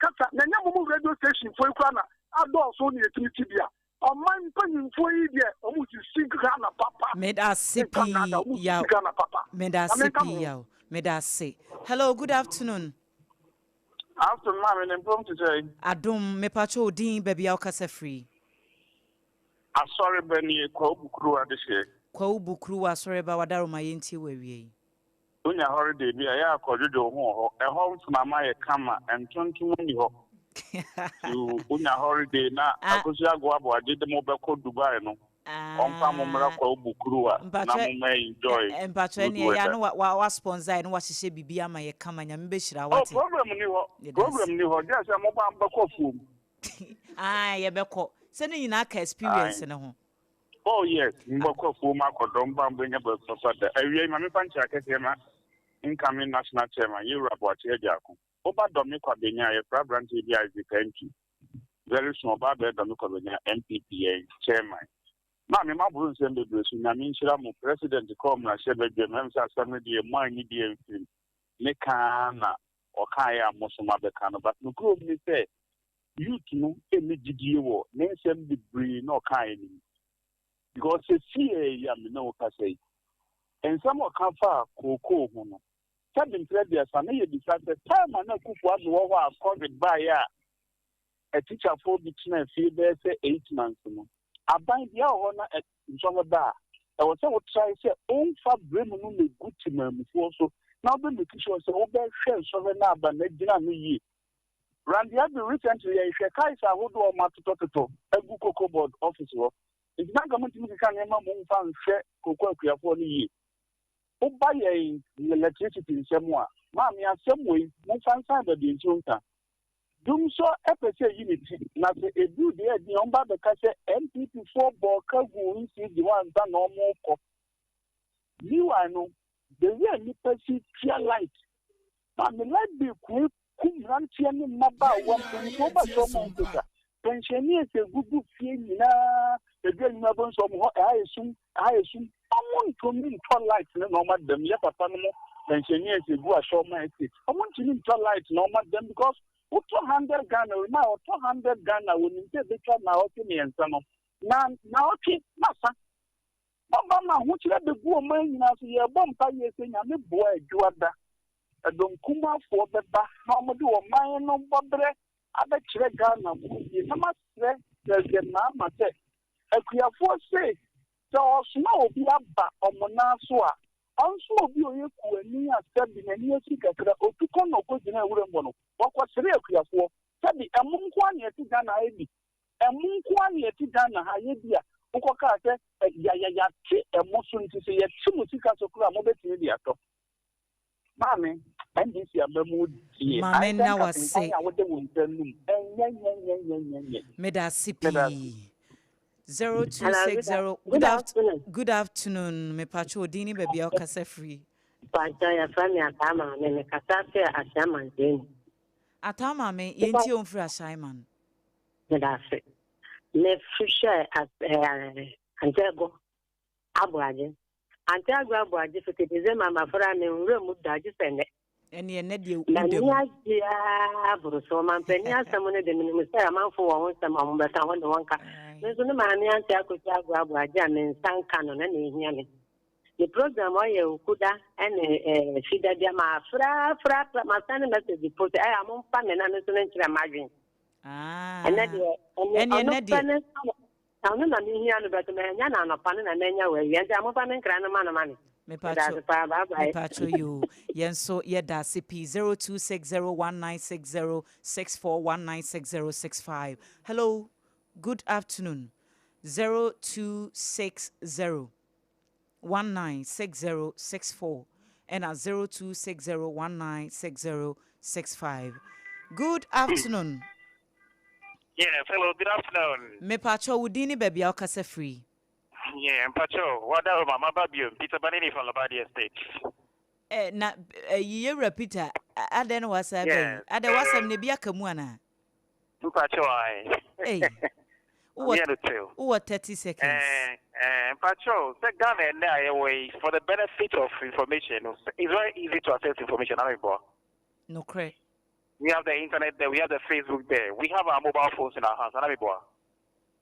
kasa na ɛnyɛ mo mo radio station foɔ yi koraa na adɔɔso na yɛtumi ti bi a ɔman mpanyinfoɔ yi deɛ ɔmo sisi Ghana papa. Medase Menka nnaadaa pii ɔmo yaw sisi Ghana papa na medase menka mo pii ho. yaw medase hello good afternoon. Afternoon maame ne mpom te sɛn? Adom mepakyɛ wo din baabi a wokasa firi. Asɔre ba nie, Kwawu Bukuru adehyeɛ. Kwawu Bukuru wɔ asɔre ba wadaroma yɛntie wo awie yi. Wonya holiday bi a, ɛyɛ a kɔdwodwo wo ho wɔ hɔ. Ɛhɔ mframa yɛ kama, ntontom nni hɔ. Nti wonya holiday na Akosua Agoa Aboagye de mo bɛkɔ Dubai no, ɔmfa mo mmra Kwawu Bukuruwa na Mpakyɛ mo mmɛ enjoy mpakyɛ good ɛneɛ yɛ a weather. na wa wa wa sponsor yɛ na wahyehyɛ biribi ama yɛ kama Nyame bɛhyira wo Oh, wate. problem nni hɔ, Yɛda problem ase. nni hɔ, gyɛ sɛ moba a mobɛkɔ afuom. Ae yɛbɛkɔ. Sɛ ne nyinaa ka experience Ae. no ho. Oh yes, mobɛkɔ afuom akɔdɔ, moba a mobɛnya baabi papa da. Awia yi ma memfa nkyea kɛseɛ ma. Incoming National Chairman, Yewura Boakye Agyarko. Woba Dɔme Kwabenya a, yɛfrɛ aberanteɛ bi Isaac Antwi. Very soon ɔba abɛyɛ Dɔme Kwabenya NPP yɛn Chairman. Maame moaboro nsɛm bebree so, Nyame nhyira mo. President kɔɔ mmarahyɛ badwam, ɛm sɛ asɛm no deɛ moanyi bi amfirim. Ne ka ara na ɔkaeɛ a mo nso moabɛka no. But nokorɛ wɔ mu ne sɛ youth no nni gyidie wɔ ne nsɛm bebree na ɔkaeɛ no mu. Because sesiei yi a me ne wo kasa yi, nsɛm a ɔka faa kookoo ho no, sɛbe mprɛ aduasa na yɛbisa sɛ time a na Akufo Addo wɔ hɔ a covid baeɛ a atikyafoɔ bi tenaa fie bɛyɛ sɛ 8 months no, aban biara wɔ hɔ na nsɔhwɛ ba a, ɛwɔ sɛ wotrae sɛ womfa berɛ mu no mmɛgu temammufoɔ so na wobɛ make sure sɛ wobɛhwɛ nsɔhwɛ no aba na agyina no yie. Randy Abbey recently yɛhwɛ cars ahodoɔ a wɔatotɔtotɔ agu Cocoa Board office hɔ. Nti na anka montumi keka nneɛma mu mfa nhwɛ cocoa akuafoɔ no yie. Woba yɛn electricity nsɛm a, maame asɛm wei momfa nsan baabi nsuo nka. Dumsɔ pɛ sɛ ɛyi ne ti na sɛ ɛduru deɛ ɛden a wɔba abɛka sɛ NPP foɔ bɔɔ ka guu ECG hɔ ansa na wɔrekɔ. Meanwhile no, the way a nnipa si tua light, maame light bill kue ku mmeranteɛ ne mmabaawa, mpanyinfoɔ ba sɛ ɔmo nkeka pɛnhyɛni ɛsɛ gugu fie nyinaa edu enyim ɛbɔ nso ɔmo hɔ ɛha yɛ sum, ɛha yɛ sum, ɔmo ntumi ntɔ light ne na ɔmo adam. Yɛ papa no mo pɛnhyɛni ɛsɛ gu ahyɛ ɔmo estate, ɔmo ntumi ntɔ light na ɔmo adam because wotɔ 100 Ghana ma ɔtɔ 100 Ghana wɔnim sɛ ebetwa naawɔtwe 3 no na naawɔtwe nasa ɔba ma ahokyerɛ bɛgu ɔman nyinaa so. Yɛbɔ mpa yie sɛ Nyame boa adwuada ɛdɔm kumafoɔ bɛba na wɔde ɔman no bɔberɛ abɛkyerɛ Ghanafoɔ yie. Na masrɛ President Mahama sɛ akuafoɔ se sɛ ɔsoma obi aba ɔmo nan so a, ɔnsoma obi a ɔyɛ kuani a sɛbi n'ani asi kakra otu kɔ na ɔkɔgyina awuram hɔ no wɔkɔsere akuafoɔ. Sɛbi ɛmo nko a na yɛte Ghana ha bi, ɛmo nko a na yɛte Ghana ha yɛdi a wokɔkaa sɛ yɛate ɛmo so, nti sɛ yɛte mo sika so koraa a mobɛtumi de atɔ. Maame, NDC aba mu die. Maame, nna wase. A wode wo nsa num ɛnyɛ nyɛ nyɛ nyɛ nyɛ nyɛ. Meda ase pii. 0260. Good afternoon. Good afternoon. Mepatwo odin ne baabi a wokasa firi. Pàtó, yɛfrɛ me Ataa Maame, mekasa firi Ahyɛmankyɛn mu. Ataa Maame, yɛntie wo mfiri Ahyɛman. Meda ase. Mehwehwɛ Antɛgo Aboagye. Antɛgo Aboagye fiti December mafra me nwura mu da gye sɛ nnɛ. Ɛne ɛnɛ deɛ. M'ani agye aa boro so. Ɔmampanin asɛm no de, menim sɛ amanfo wɔ ho nsɛm a wɔbɛka hɔ ne wɔnka. Me nso me maame Ante Akosi Ago Aboagye a me nsa nka no na na ehia me. Ne program ɔyɛ Okuda ne Fida bia ma fra fra fra ma send message po sɛ ɛyɛ a momfa me na me nso menkyerɛ m'adwen. Ɛnɛ deɛ ɛne ɔno ɛnɛ pɛ deɛ ne ɔno na mehia no bɛto manya no anɔpa no na manya wɔ awia, nti a momfa me nkra no ma no ma me. Meda Mepatwo ase paa, bye bye. Mepatwo yo, yɛn nso yɛda ase pii. 0260196064 196065. Hello, good afternoon. 0260 196064 ɛna 0260196065. Good afternoon. Yes, hello, good afternoon. Mepatwo, wo din ne baabi a wokasa firi. Yeah, Mpacho, wada mama babio, Peter Banini from Labadi Estate. Na yiyewura Peter, adɛn na wasa aba yi? Adɛn, wasɛm na ebi aka mu anaa? Mpacho, I. Ei, wowɔ I'm here to tell. Wowɔ 30 seconds. Mpacho, sɛ Ghana ɛnɛ a yɛwɔ yi, for the benefit of information, it's very easy to access information. I mean, Nokorɛ. We have the internet there, we have the Facebook there, we have our mobile phones in our hands. I mean,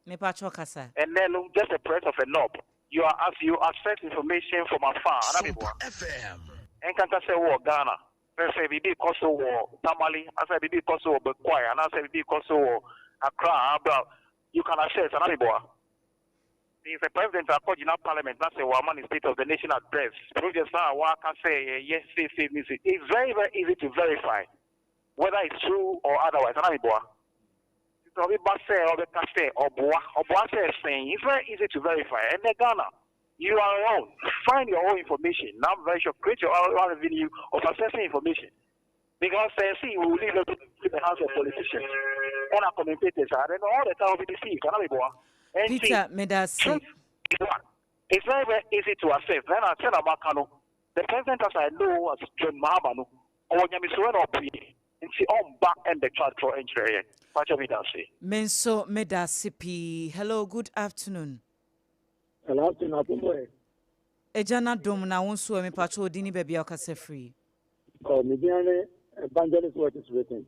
Mepatwo, kasa. And then just a press of a knob, you are as you access information from afar. I mean, FM. Nkanta sɛ wɔ Ghana sɛ biribi kɔ so wɔ Tamale asɛ biribi kɔ so wɔ Bekwai anaasɛ biribi kɔ so wɔ Accra abra, you can access anamibɔa. Sɛ president akɔgyina parliament na sɛ wɔama ne State of the Nation Address, projects a wɔaka sɛ yɛyɛ seesei ne se, it's very very easy to verify whether it's true or otherwise anamibɔa. Sɛ ɔbi ba sɛ ɔbɛka sɛ ɔboa ɔboa sɛ ɛsɛn, it's very easy to verify. Ɛnɛ Ghana, you are your own. Find your own information. Now I'm very sure, create your own avenue of accessing information. Because see, we will leave everything in the hands of politicians and our commentators, and then all the time will be deceived. And Peter, meda ase. Truth is one. It's very, very easy to access. Then I tell about Kano. The president as I know as John Mahama no, ɔwɔ nyamesuro na ɔpue, nti ɔmba mbɛtwa atorɔ nkyerɛ yɛn. Pakyɛ meda ase. Me nso meda ase pii. Hello, good afternoon. Hello, afternoon, Apomo. Agya na dom na wo nso ɛ, mepakyɛ wo din ne baabi a wokasa firi. Oh, me din ne Evangelist What is Written.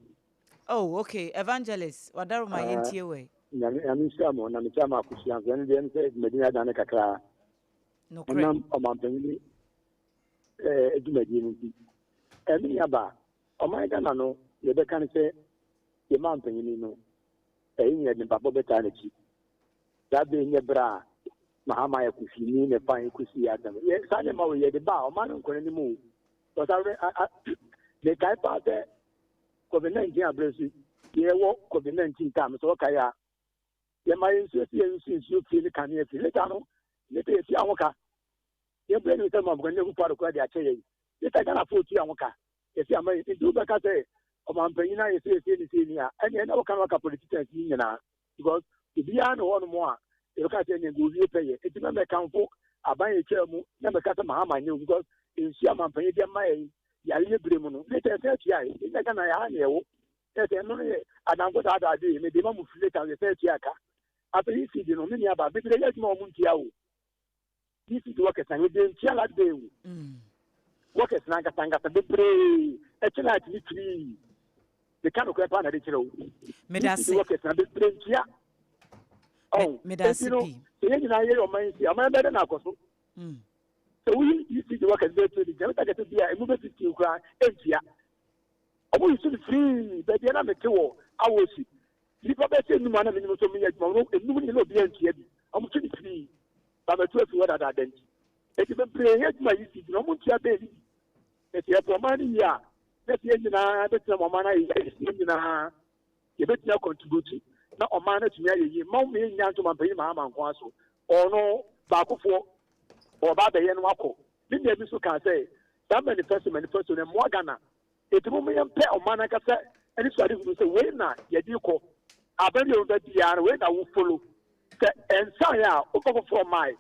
Oh, okay, Evangelist, wadaroma yɛntie wɛ. Nyame nyame nhyira mo na mekyia mo akosua nso ɛno deɛ ɛne sɛ dwumadi no adane kakraa. Nokorɛ. Ɛnam ɔmampanyini eh, dwumadie no nti. Eh, me nua baa, ɔman Ghana no yɛbɛka no sɛ yɛ mampanyini no ɛyɛ nyina de mpaebɔ bɛtaa n'akyi. Saa bere nyɛ bere a Mahama yɛ kofini na ɛfa yɛn kɔsi yɛ asɛm. Yɛ saa nneɛma wei yɛde ba a ɔman no nkɔ n'anim o. Because awerɛ a a mekae paa sɛ COVID 19 aberɛ so yɛwɔ COVID 19 time sɛ wɔkae a yɛma yɛn nsuo si yɛn nsu nsuo fie ne kanea fie later no later yɛtua ho ka. Yɛn bere nim sɛ mampanyini Akufo Addo koraa de akyɛ yɛn. Later Ghanafoɔ tua ho ka. Yɛsi ama yɛn nti wobɛka sɛ ɔmampanyin ayɛ sei sei ne sei ni a ɛneɛ na woka no waka politicians yi nyinaa because obiara ne hɔnom a yɛbɛka sɛ ɛneɛ nka owie pɛyɛ nti mɛ mɛkamfo aban yɛtwaa mu na mɛka sɛ Mahama nyɛ o because nsuo amampanyin de ama yɛn yareɛ berɛ mu no later yɛsan atua yɛ ɛnyɛ Ghana yɛ ha ne yɛwo ɛsɛ ɛno no yɛ adanko daadaa de mede ma mo firi later yɛsan atua ka afei ECD no me nua ba bebree yɛ adwuma wɔn ntua o. ECD workers na yɛde ntua light bill workers na ankasa ankasa bebree ɛkyɛ light ne firii meka nokorɛ paa na de kyerɛ wo ECD workers na bebree ntua ɔn eti no sɛ yɛn nyinaa yɛ ɔman si ɔman bɛyɛ dɛ na akɔ so sɛ woyi ECD workers bɛyɛ 20 gyina meta kɛse bi a emu bɛ 15 koraa ntua Ɔmo yi so no firii baabi a na mete wɔ Awosi. Nnipa bɛyɛ sɛ nnum a na menim nso meyɛ adwuma no, nnum no nyinaa obiara ntua bi. Ɔmo twe no firii ba matu afiri hɔ dadaada nti. Enti bebree yɛ adwuma yi si nti na ɔmo ntua bɛɛ no bi. Na sɛ yɛpɛ ɔman no yie a, na sɛ yɛn nyinaa bɛtena ma ɔman no ayɛ yie, yɛn nyinaa yɛbɛtumi akɔntributi na ɔman no atumi ayɛ yie. Mma mo yɛnnya nto Mampanyin Mahama nko ara so. Ɔno baakofoɔ ɔreba abɛyɛ no akɔ. Me nua bi nso kaa sɛ saa manifesto manifesto no ɛmmoa Ghana. Enti momma yɛmpɛ ɔman no ankasa anisoadehunu sɛ wei na yɛde rekɔ. Aban bi a ɔbɛba biara no wei na wo follow. Sɛ ɛnsaeɛ a womfa foforɔ mmae.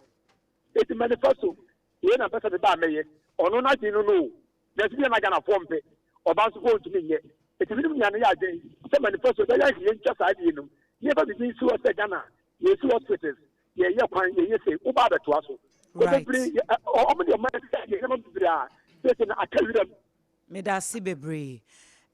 Enti manifesto wei na mpɛ sɛ meba a mɛyɛ. Ɔno n'adwene no no o. Nanso bia na Ghanafoɔ mpɛ. Ɔba nso mpo ɔntumi nyɛ. Enti menim nea no yɛ adwene sɛ manifesto ɛbɛyɛ ahwɛ yɛntwa saa adeɛ no mu na yɛmfa biribi nsi hɔ sɛ Ghana yɛresi hospitals, yɛreyɛ kwan, yɛreyɛ sei, woba abɛtoa so. Kɔ bebree, wɔn deɛ ɔman yɛ nneɛma bebree a seesei no aka wiram. Medase bebree.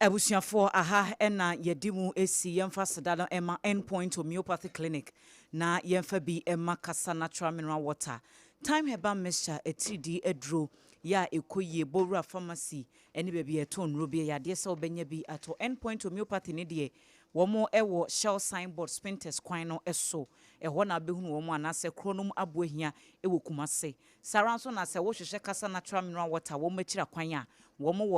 Abusuafoɔ aha na yɛde mu si yɛmfa aseda no ma End Point Homeopathy Clinic na yɛmfa bi ma Kasa Natural Mineral Water, Thyme Herbal Mixture, atiridii aduro yɛ a ɛkɔ yie, Bowura Pharmacy ne baabi a yɛtɔn nnuro bi, ɛyɛ adeɛ sɛ wobɛnya bi atɔ. End Point Homeopathy no deɛ wɔn wɔ Shell Sign Board Spintex kwan no so, ɛhɔ na wobɛhunu wɔn anaasɛ Kronom Aboahia wɔ Kumase. Saa ara nso na sɛ wohwehwɛ Kasa Natural Mineral Water wɔn akyiri akwan a, wɔn wɔ.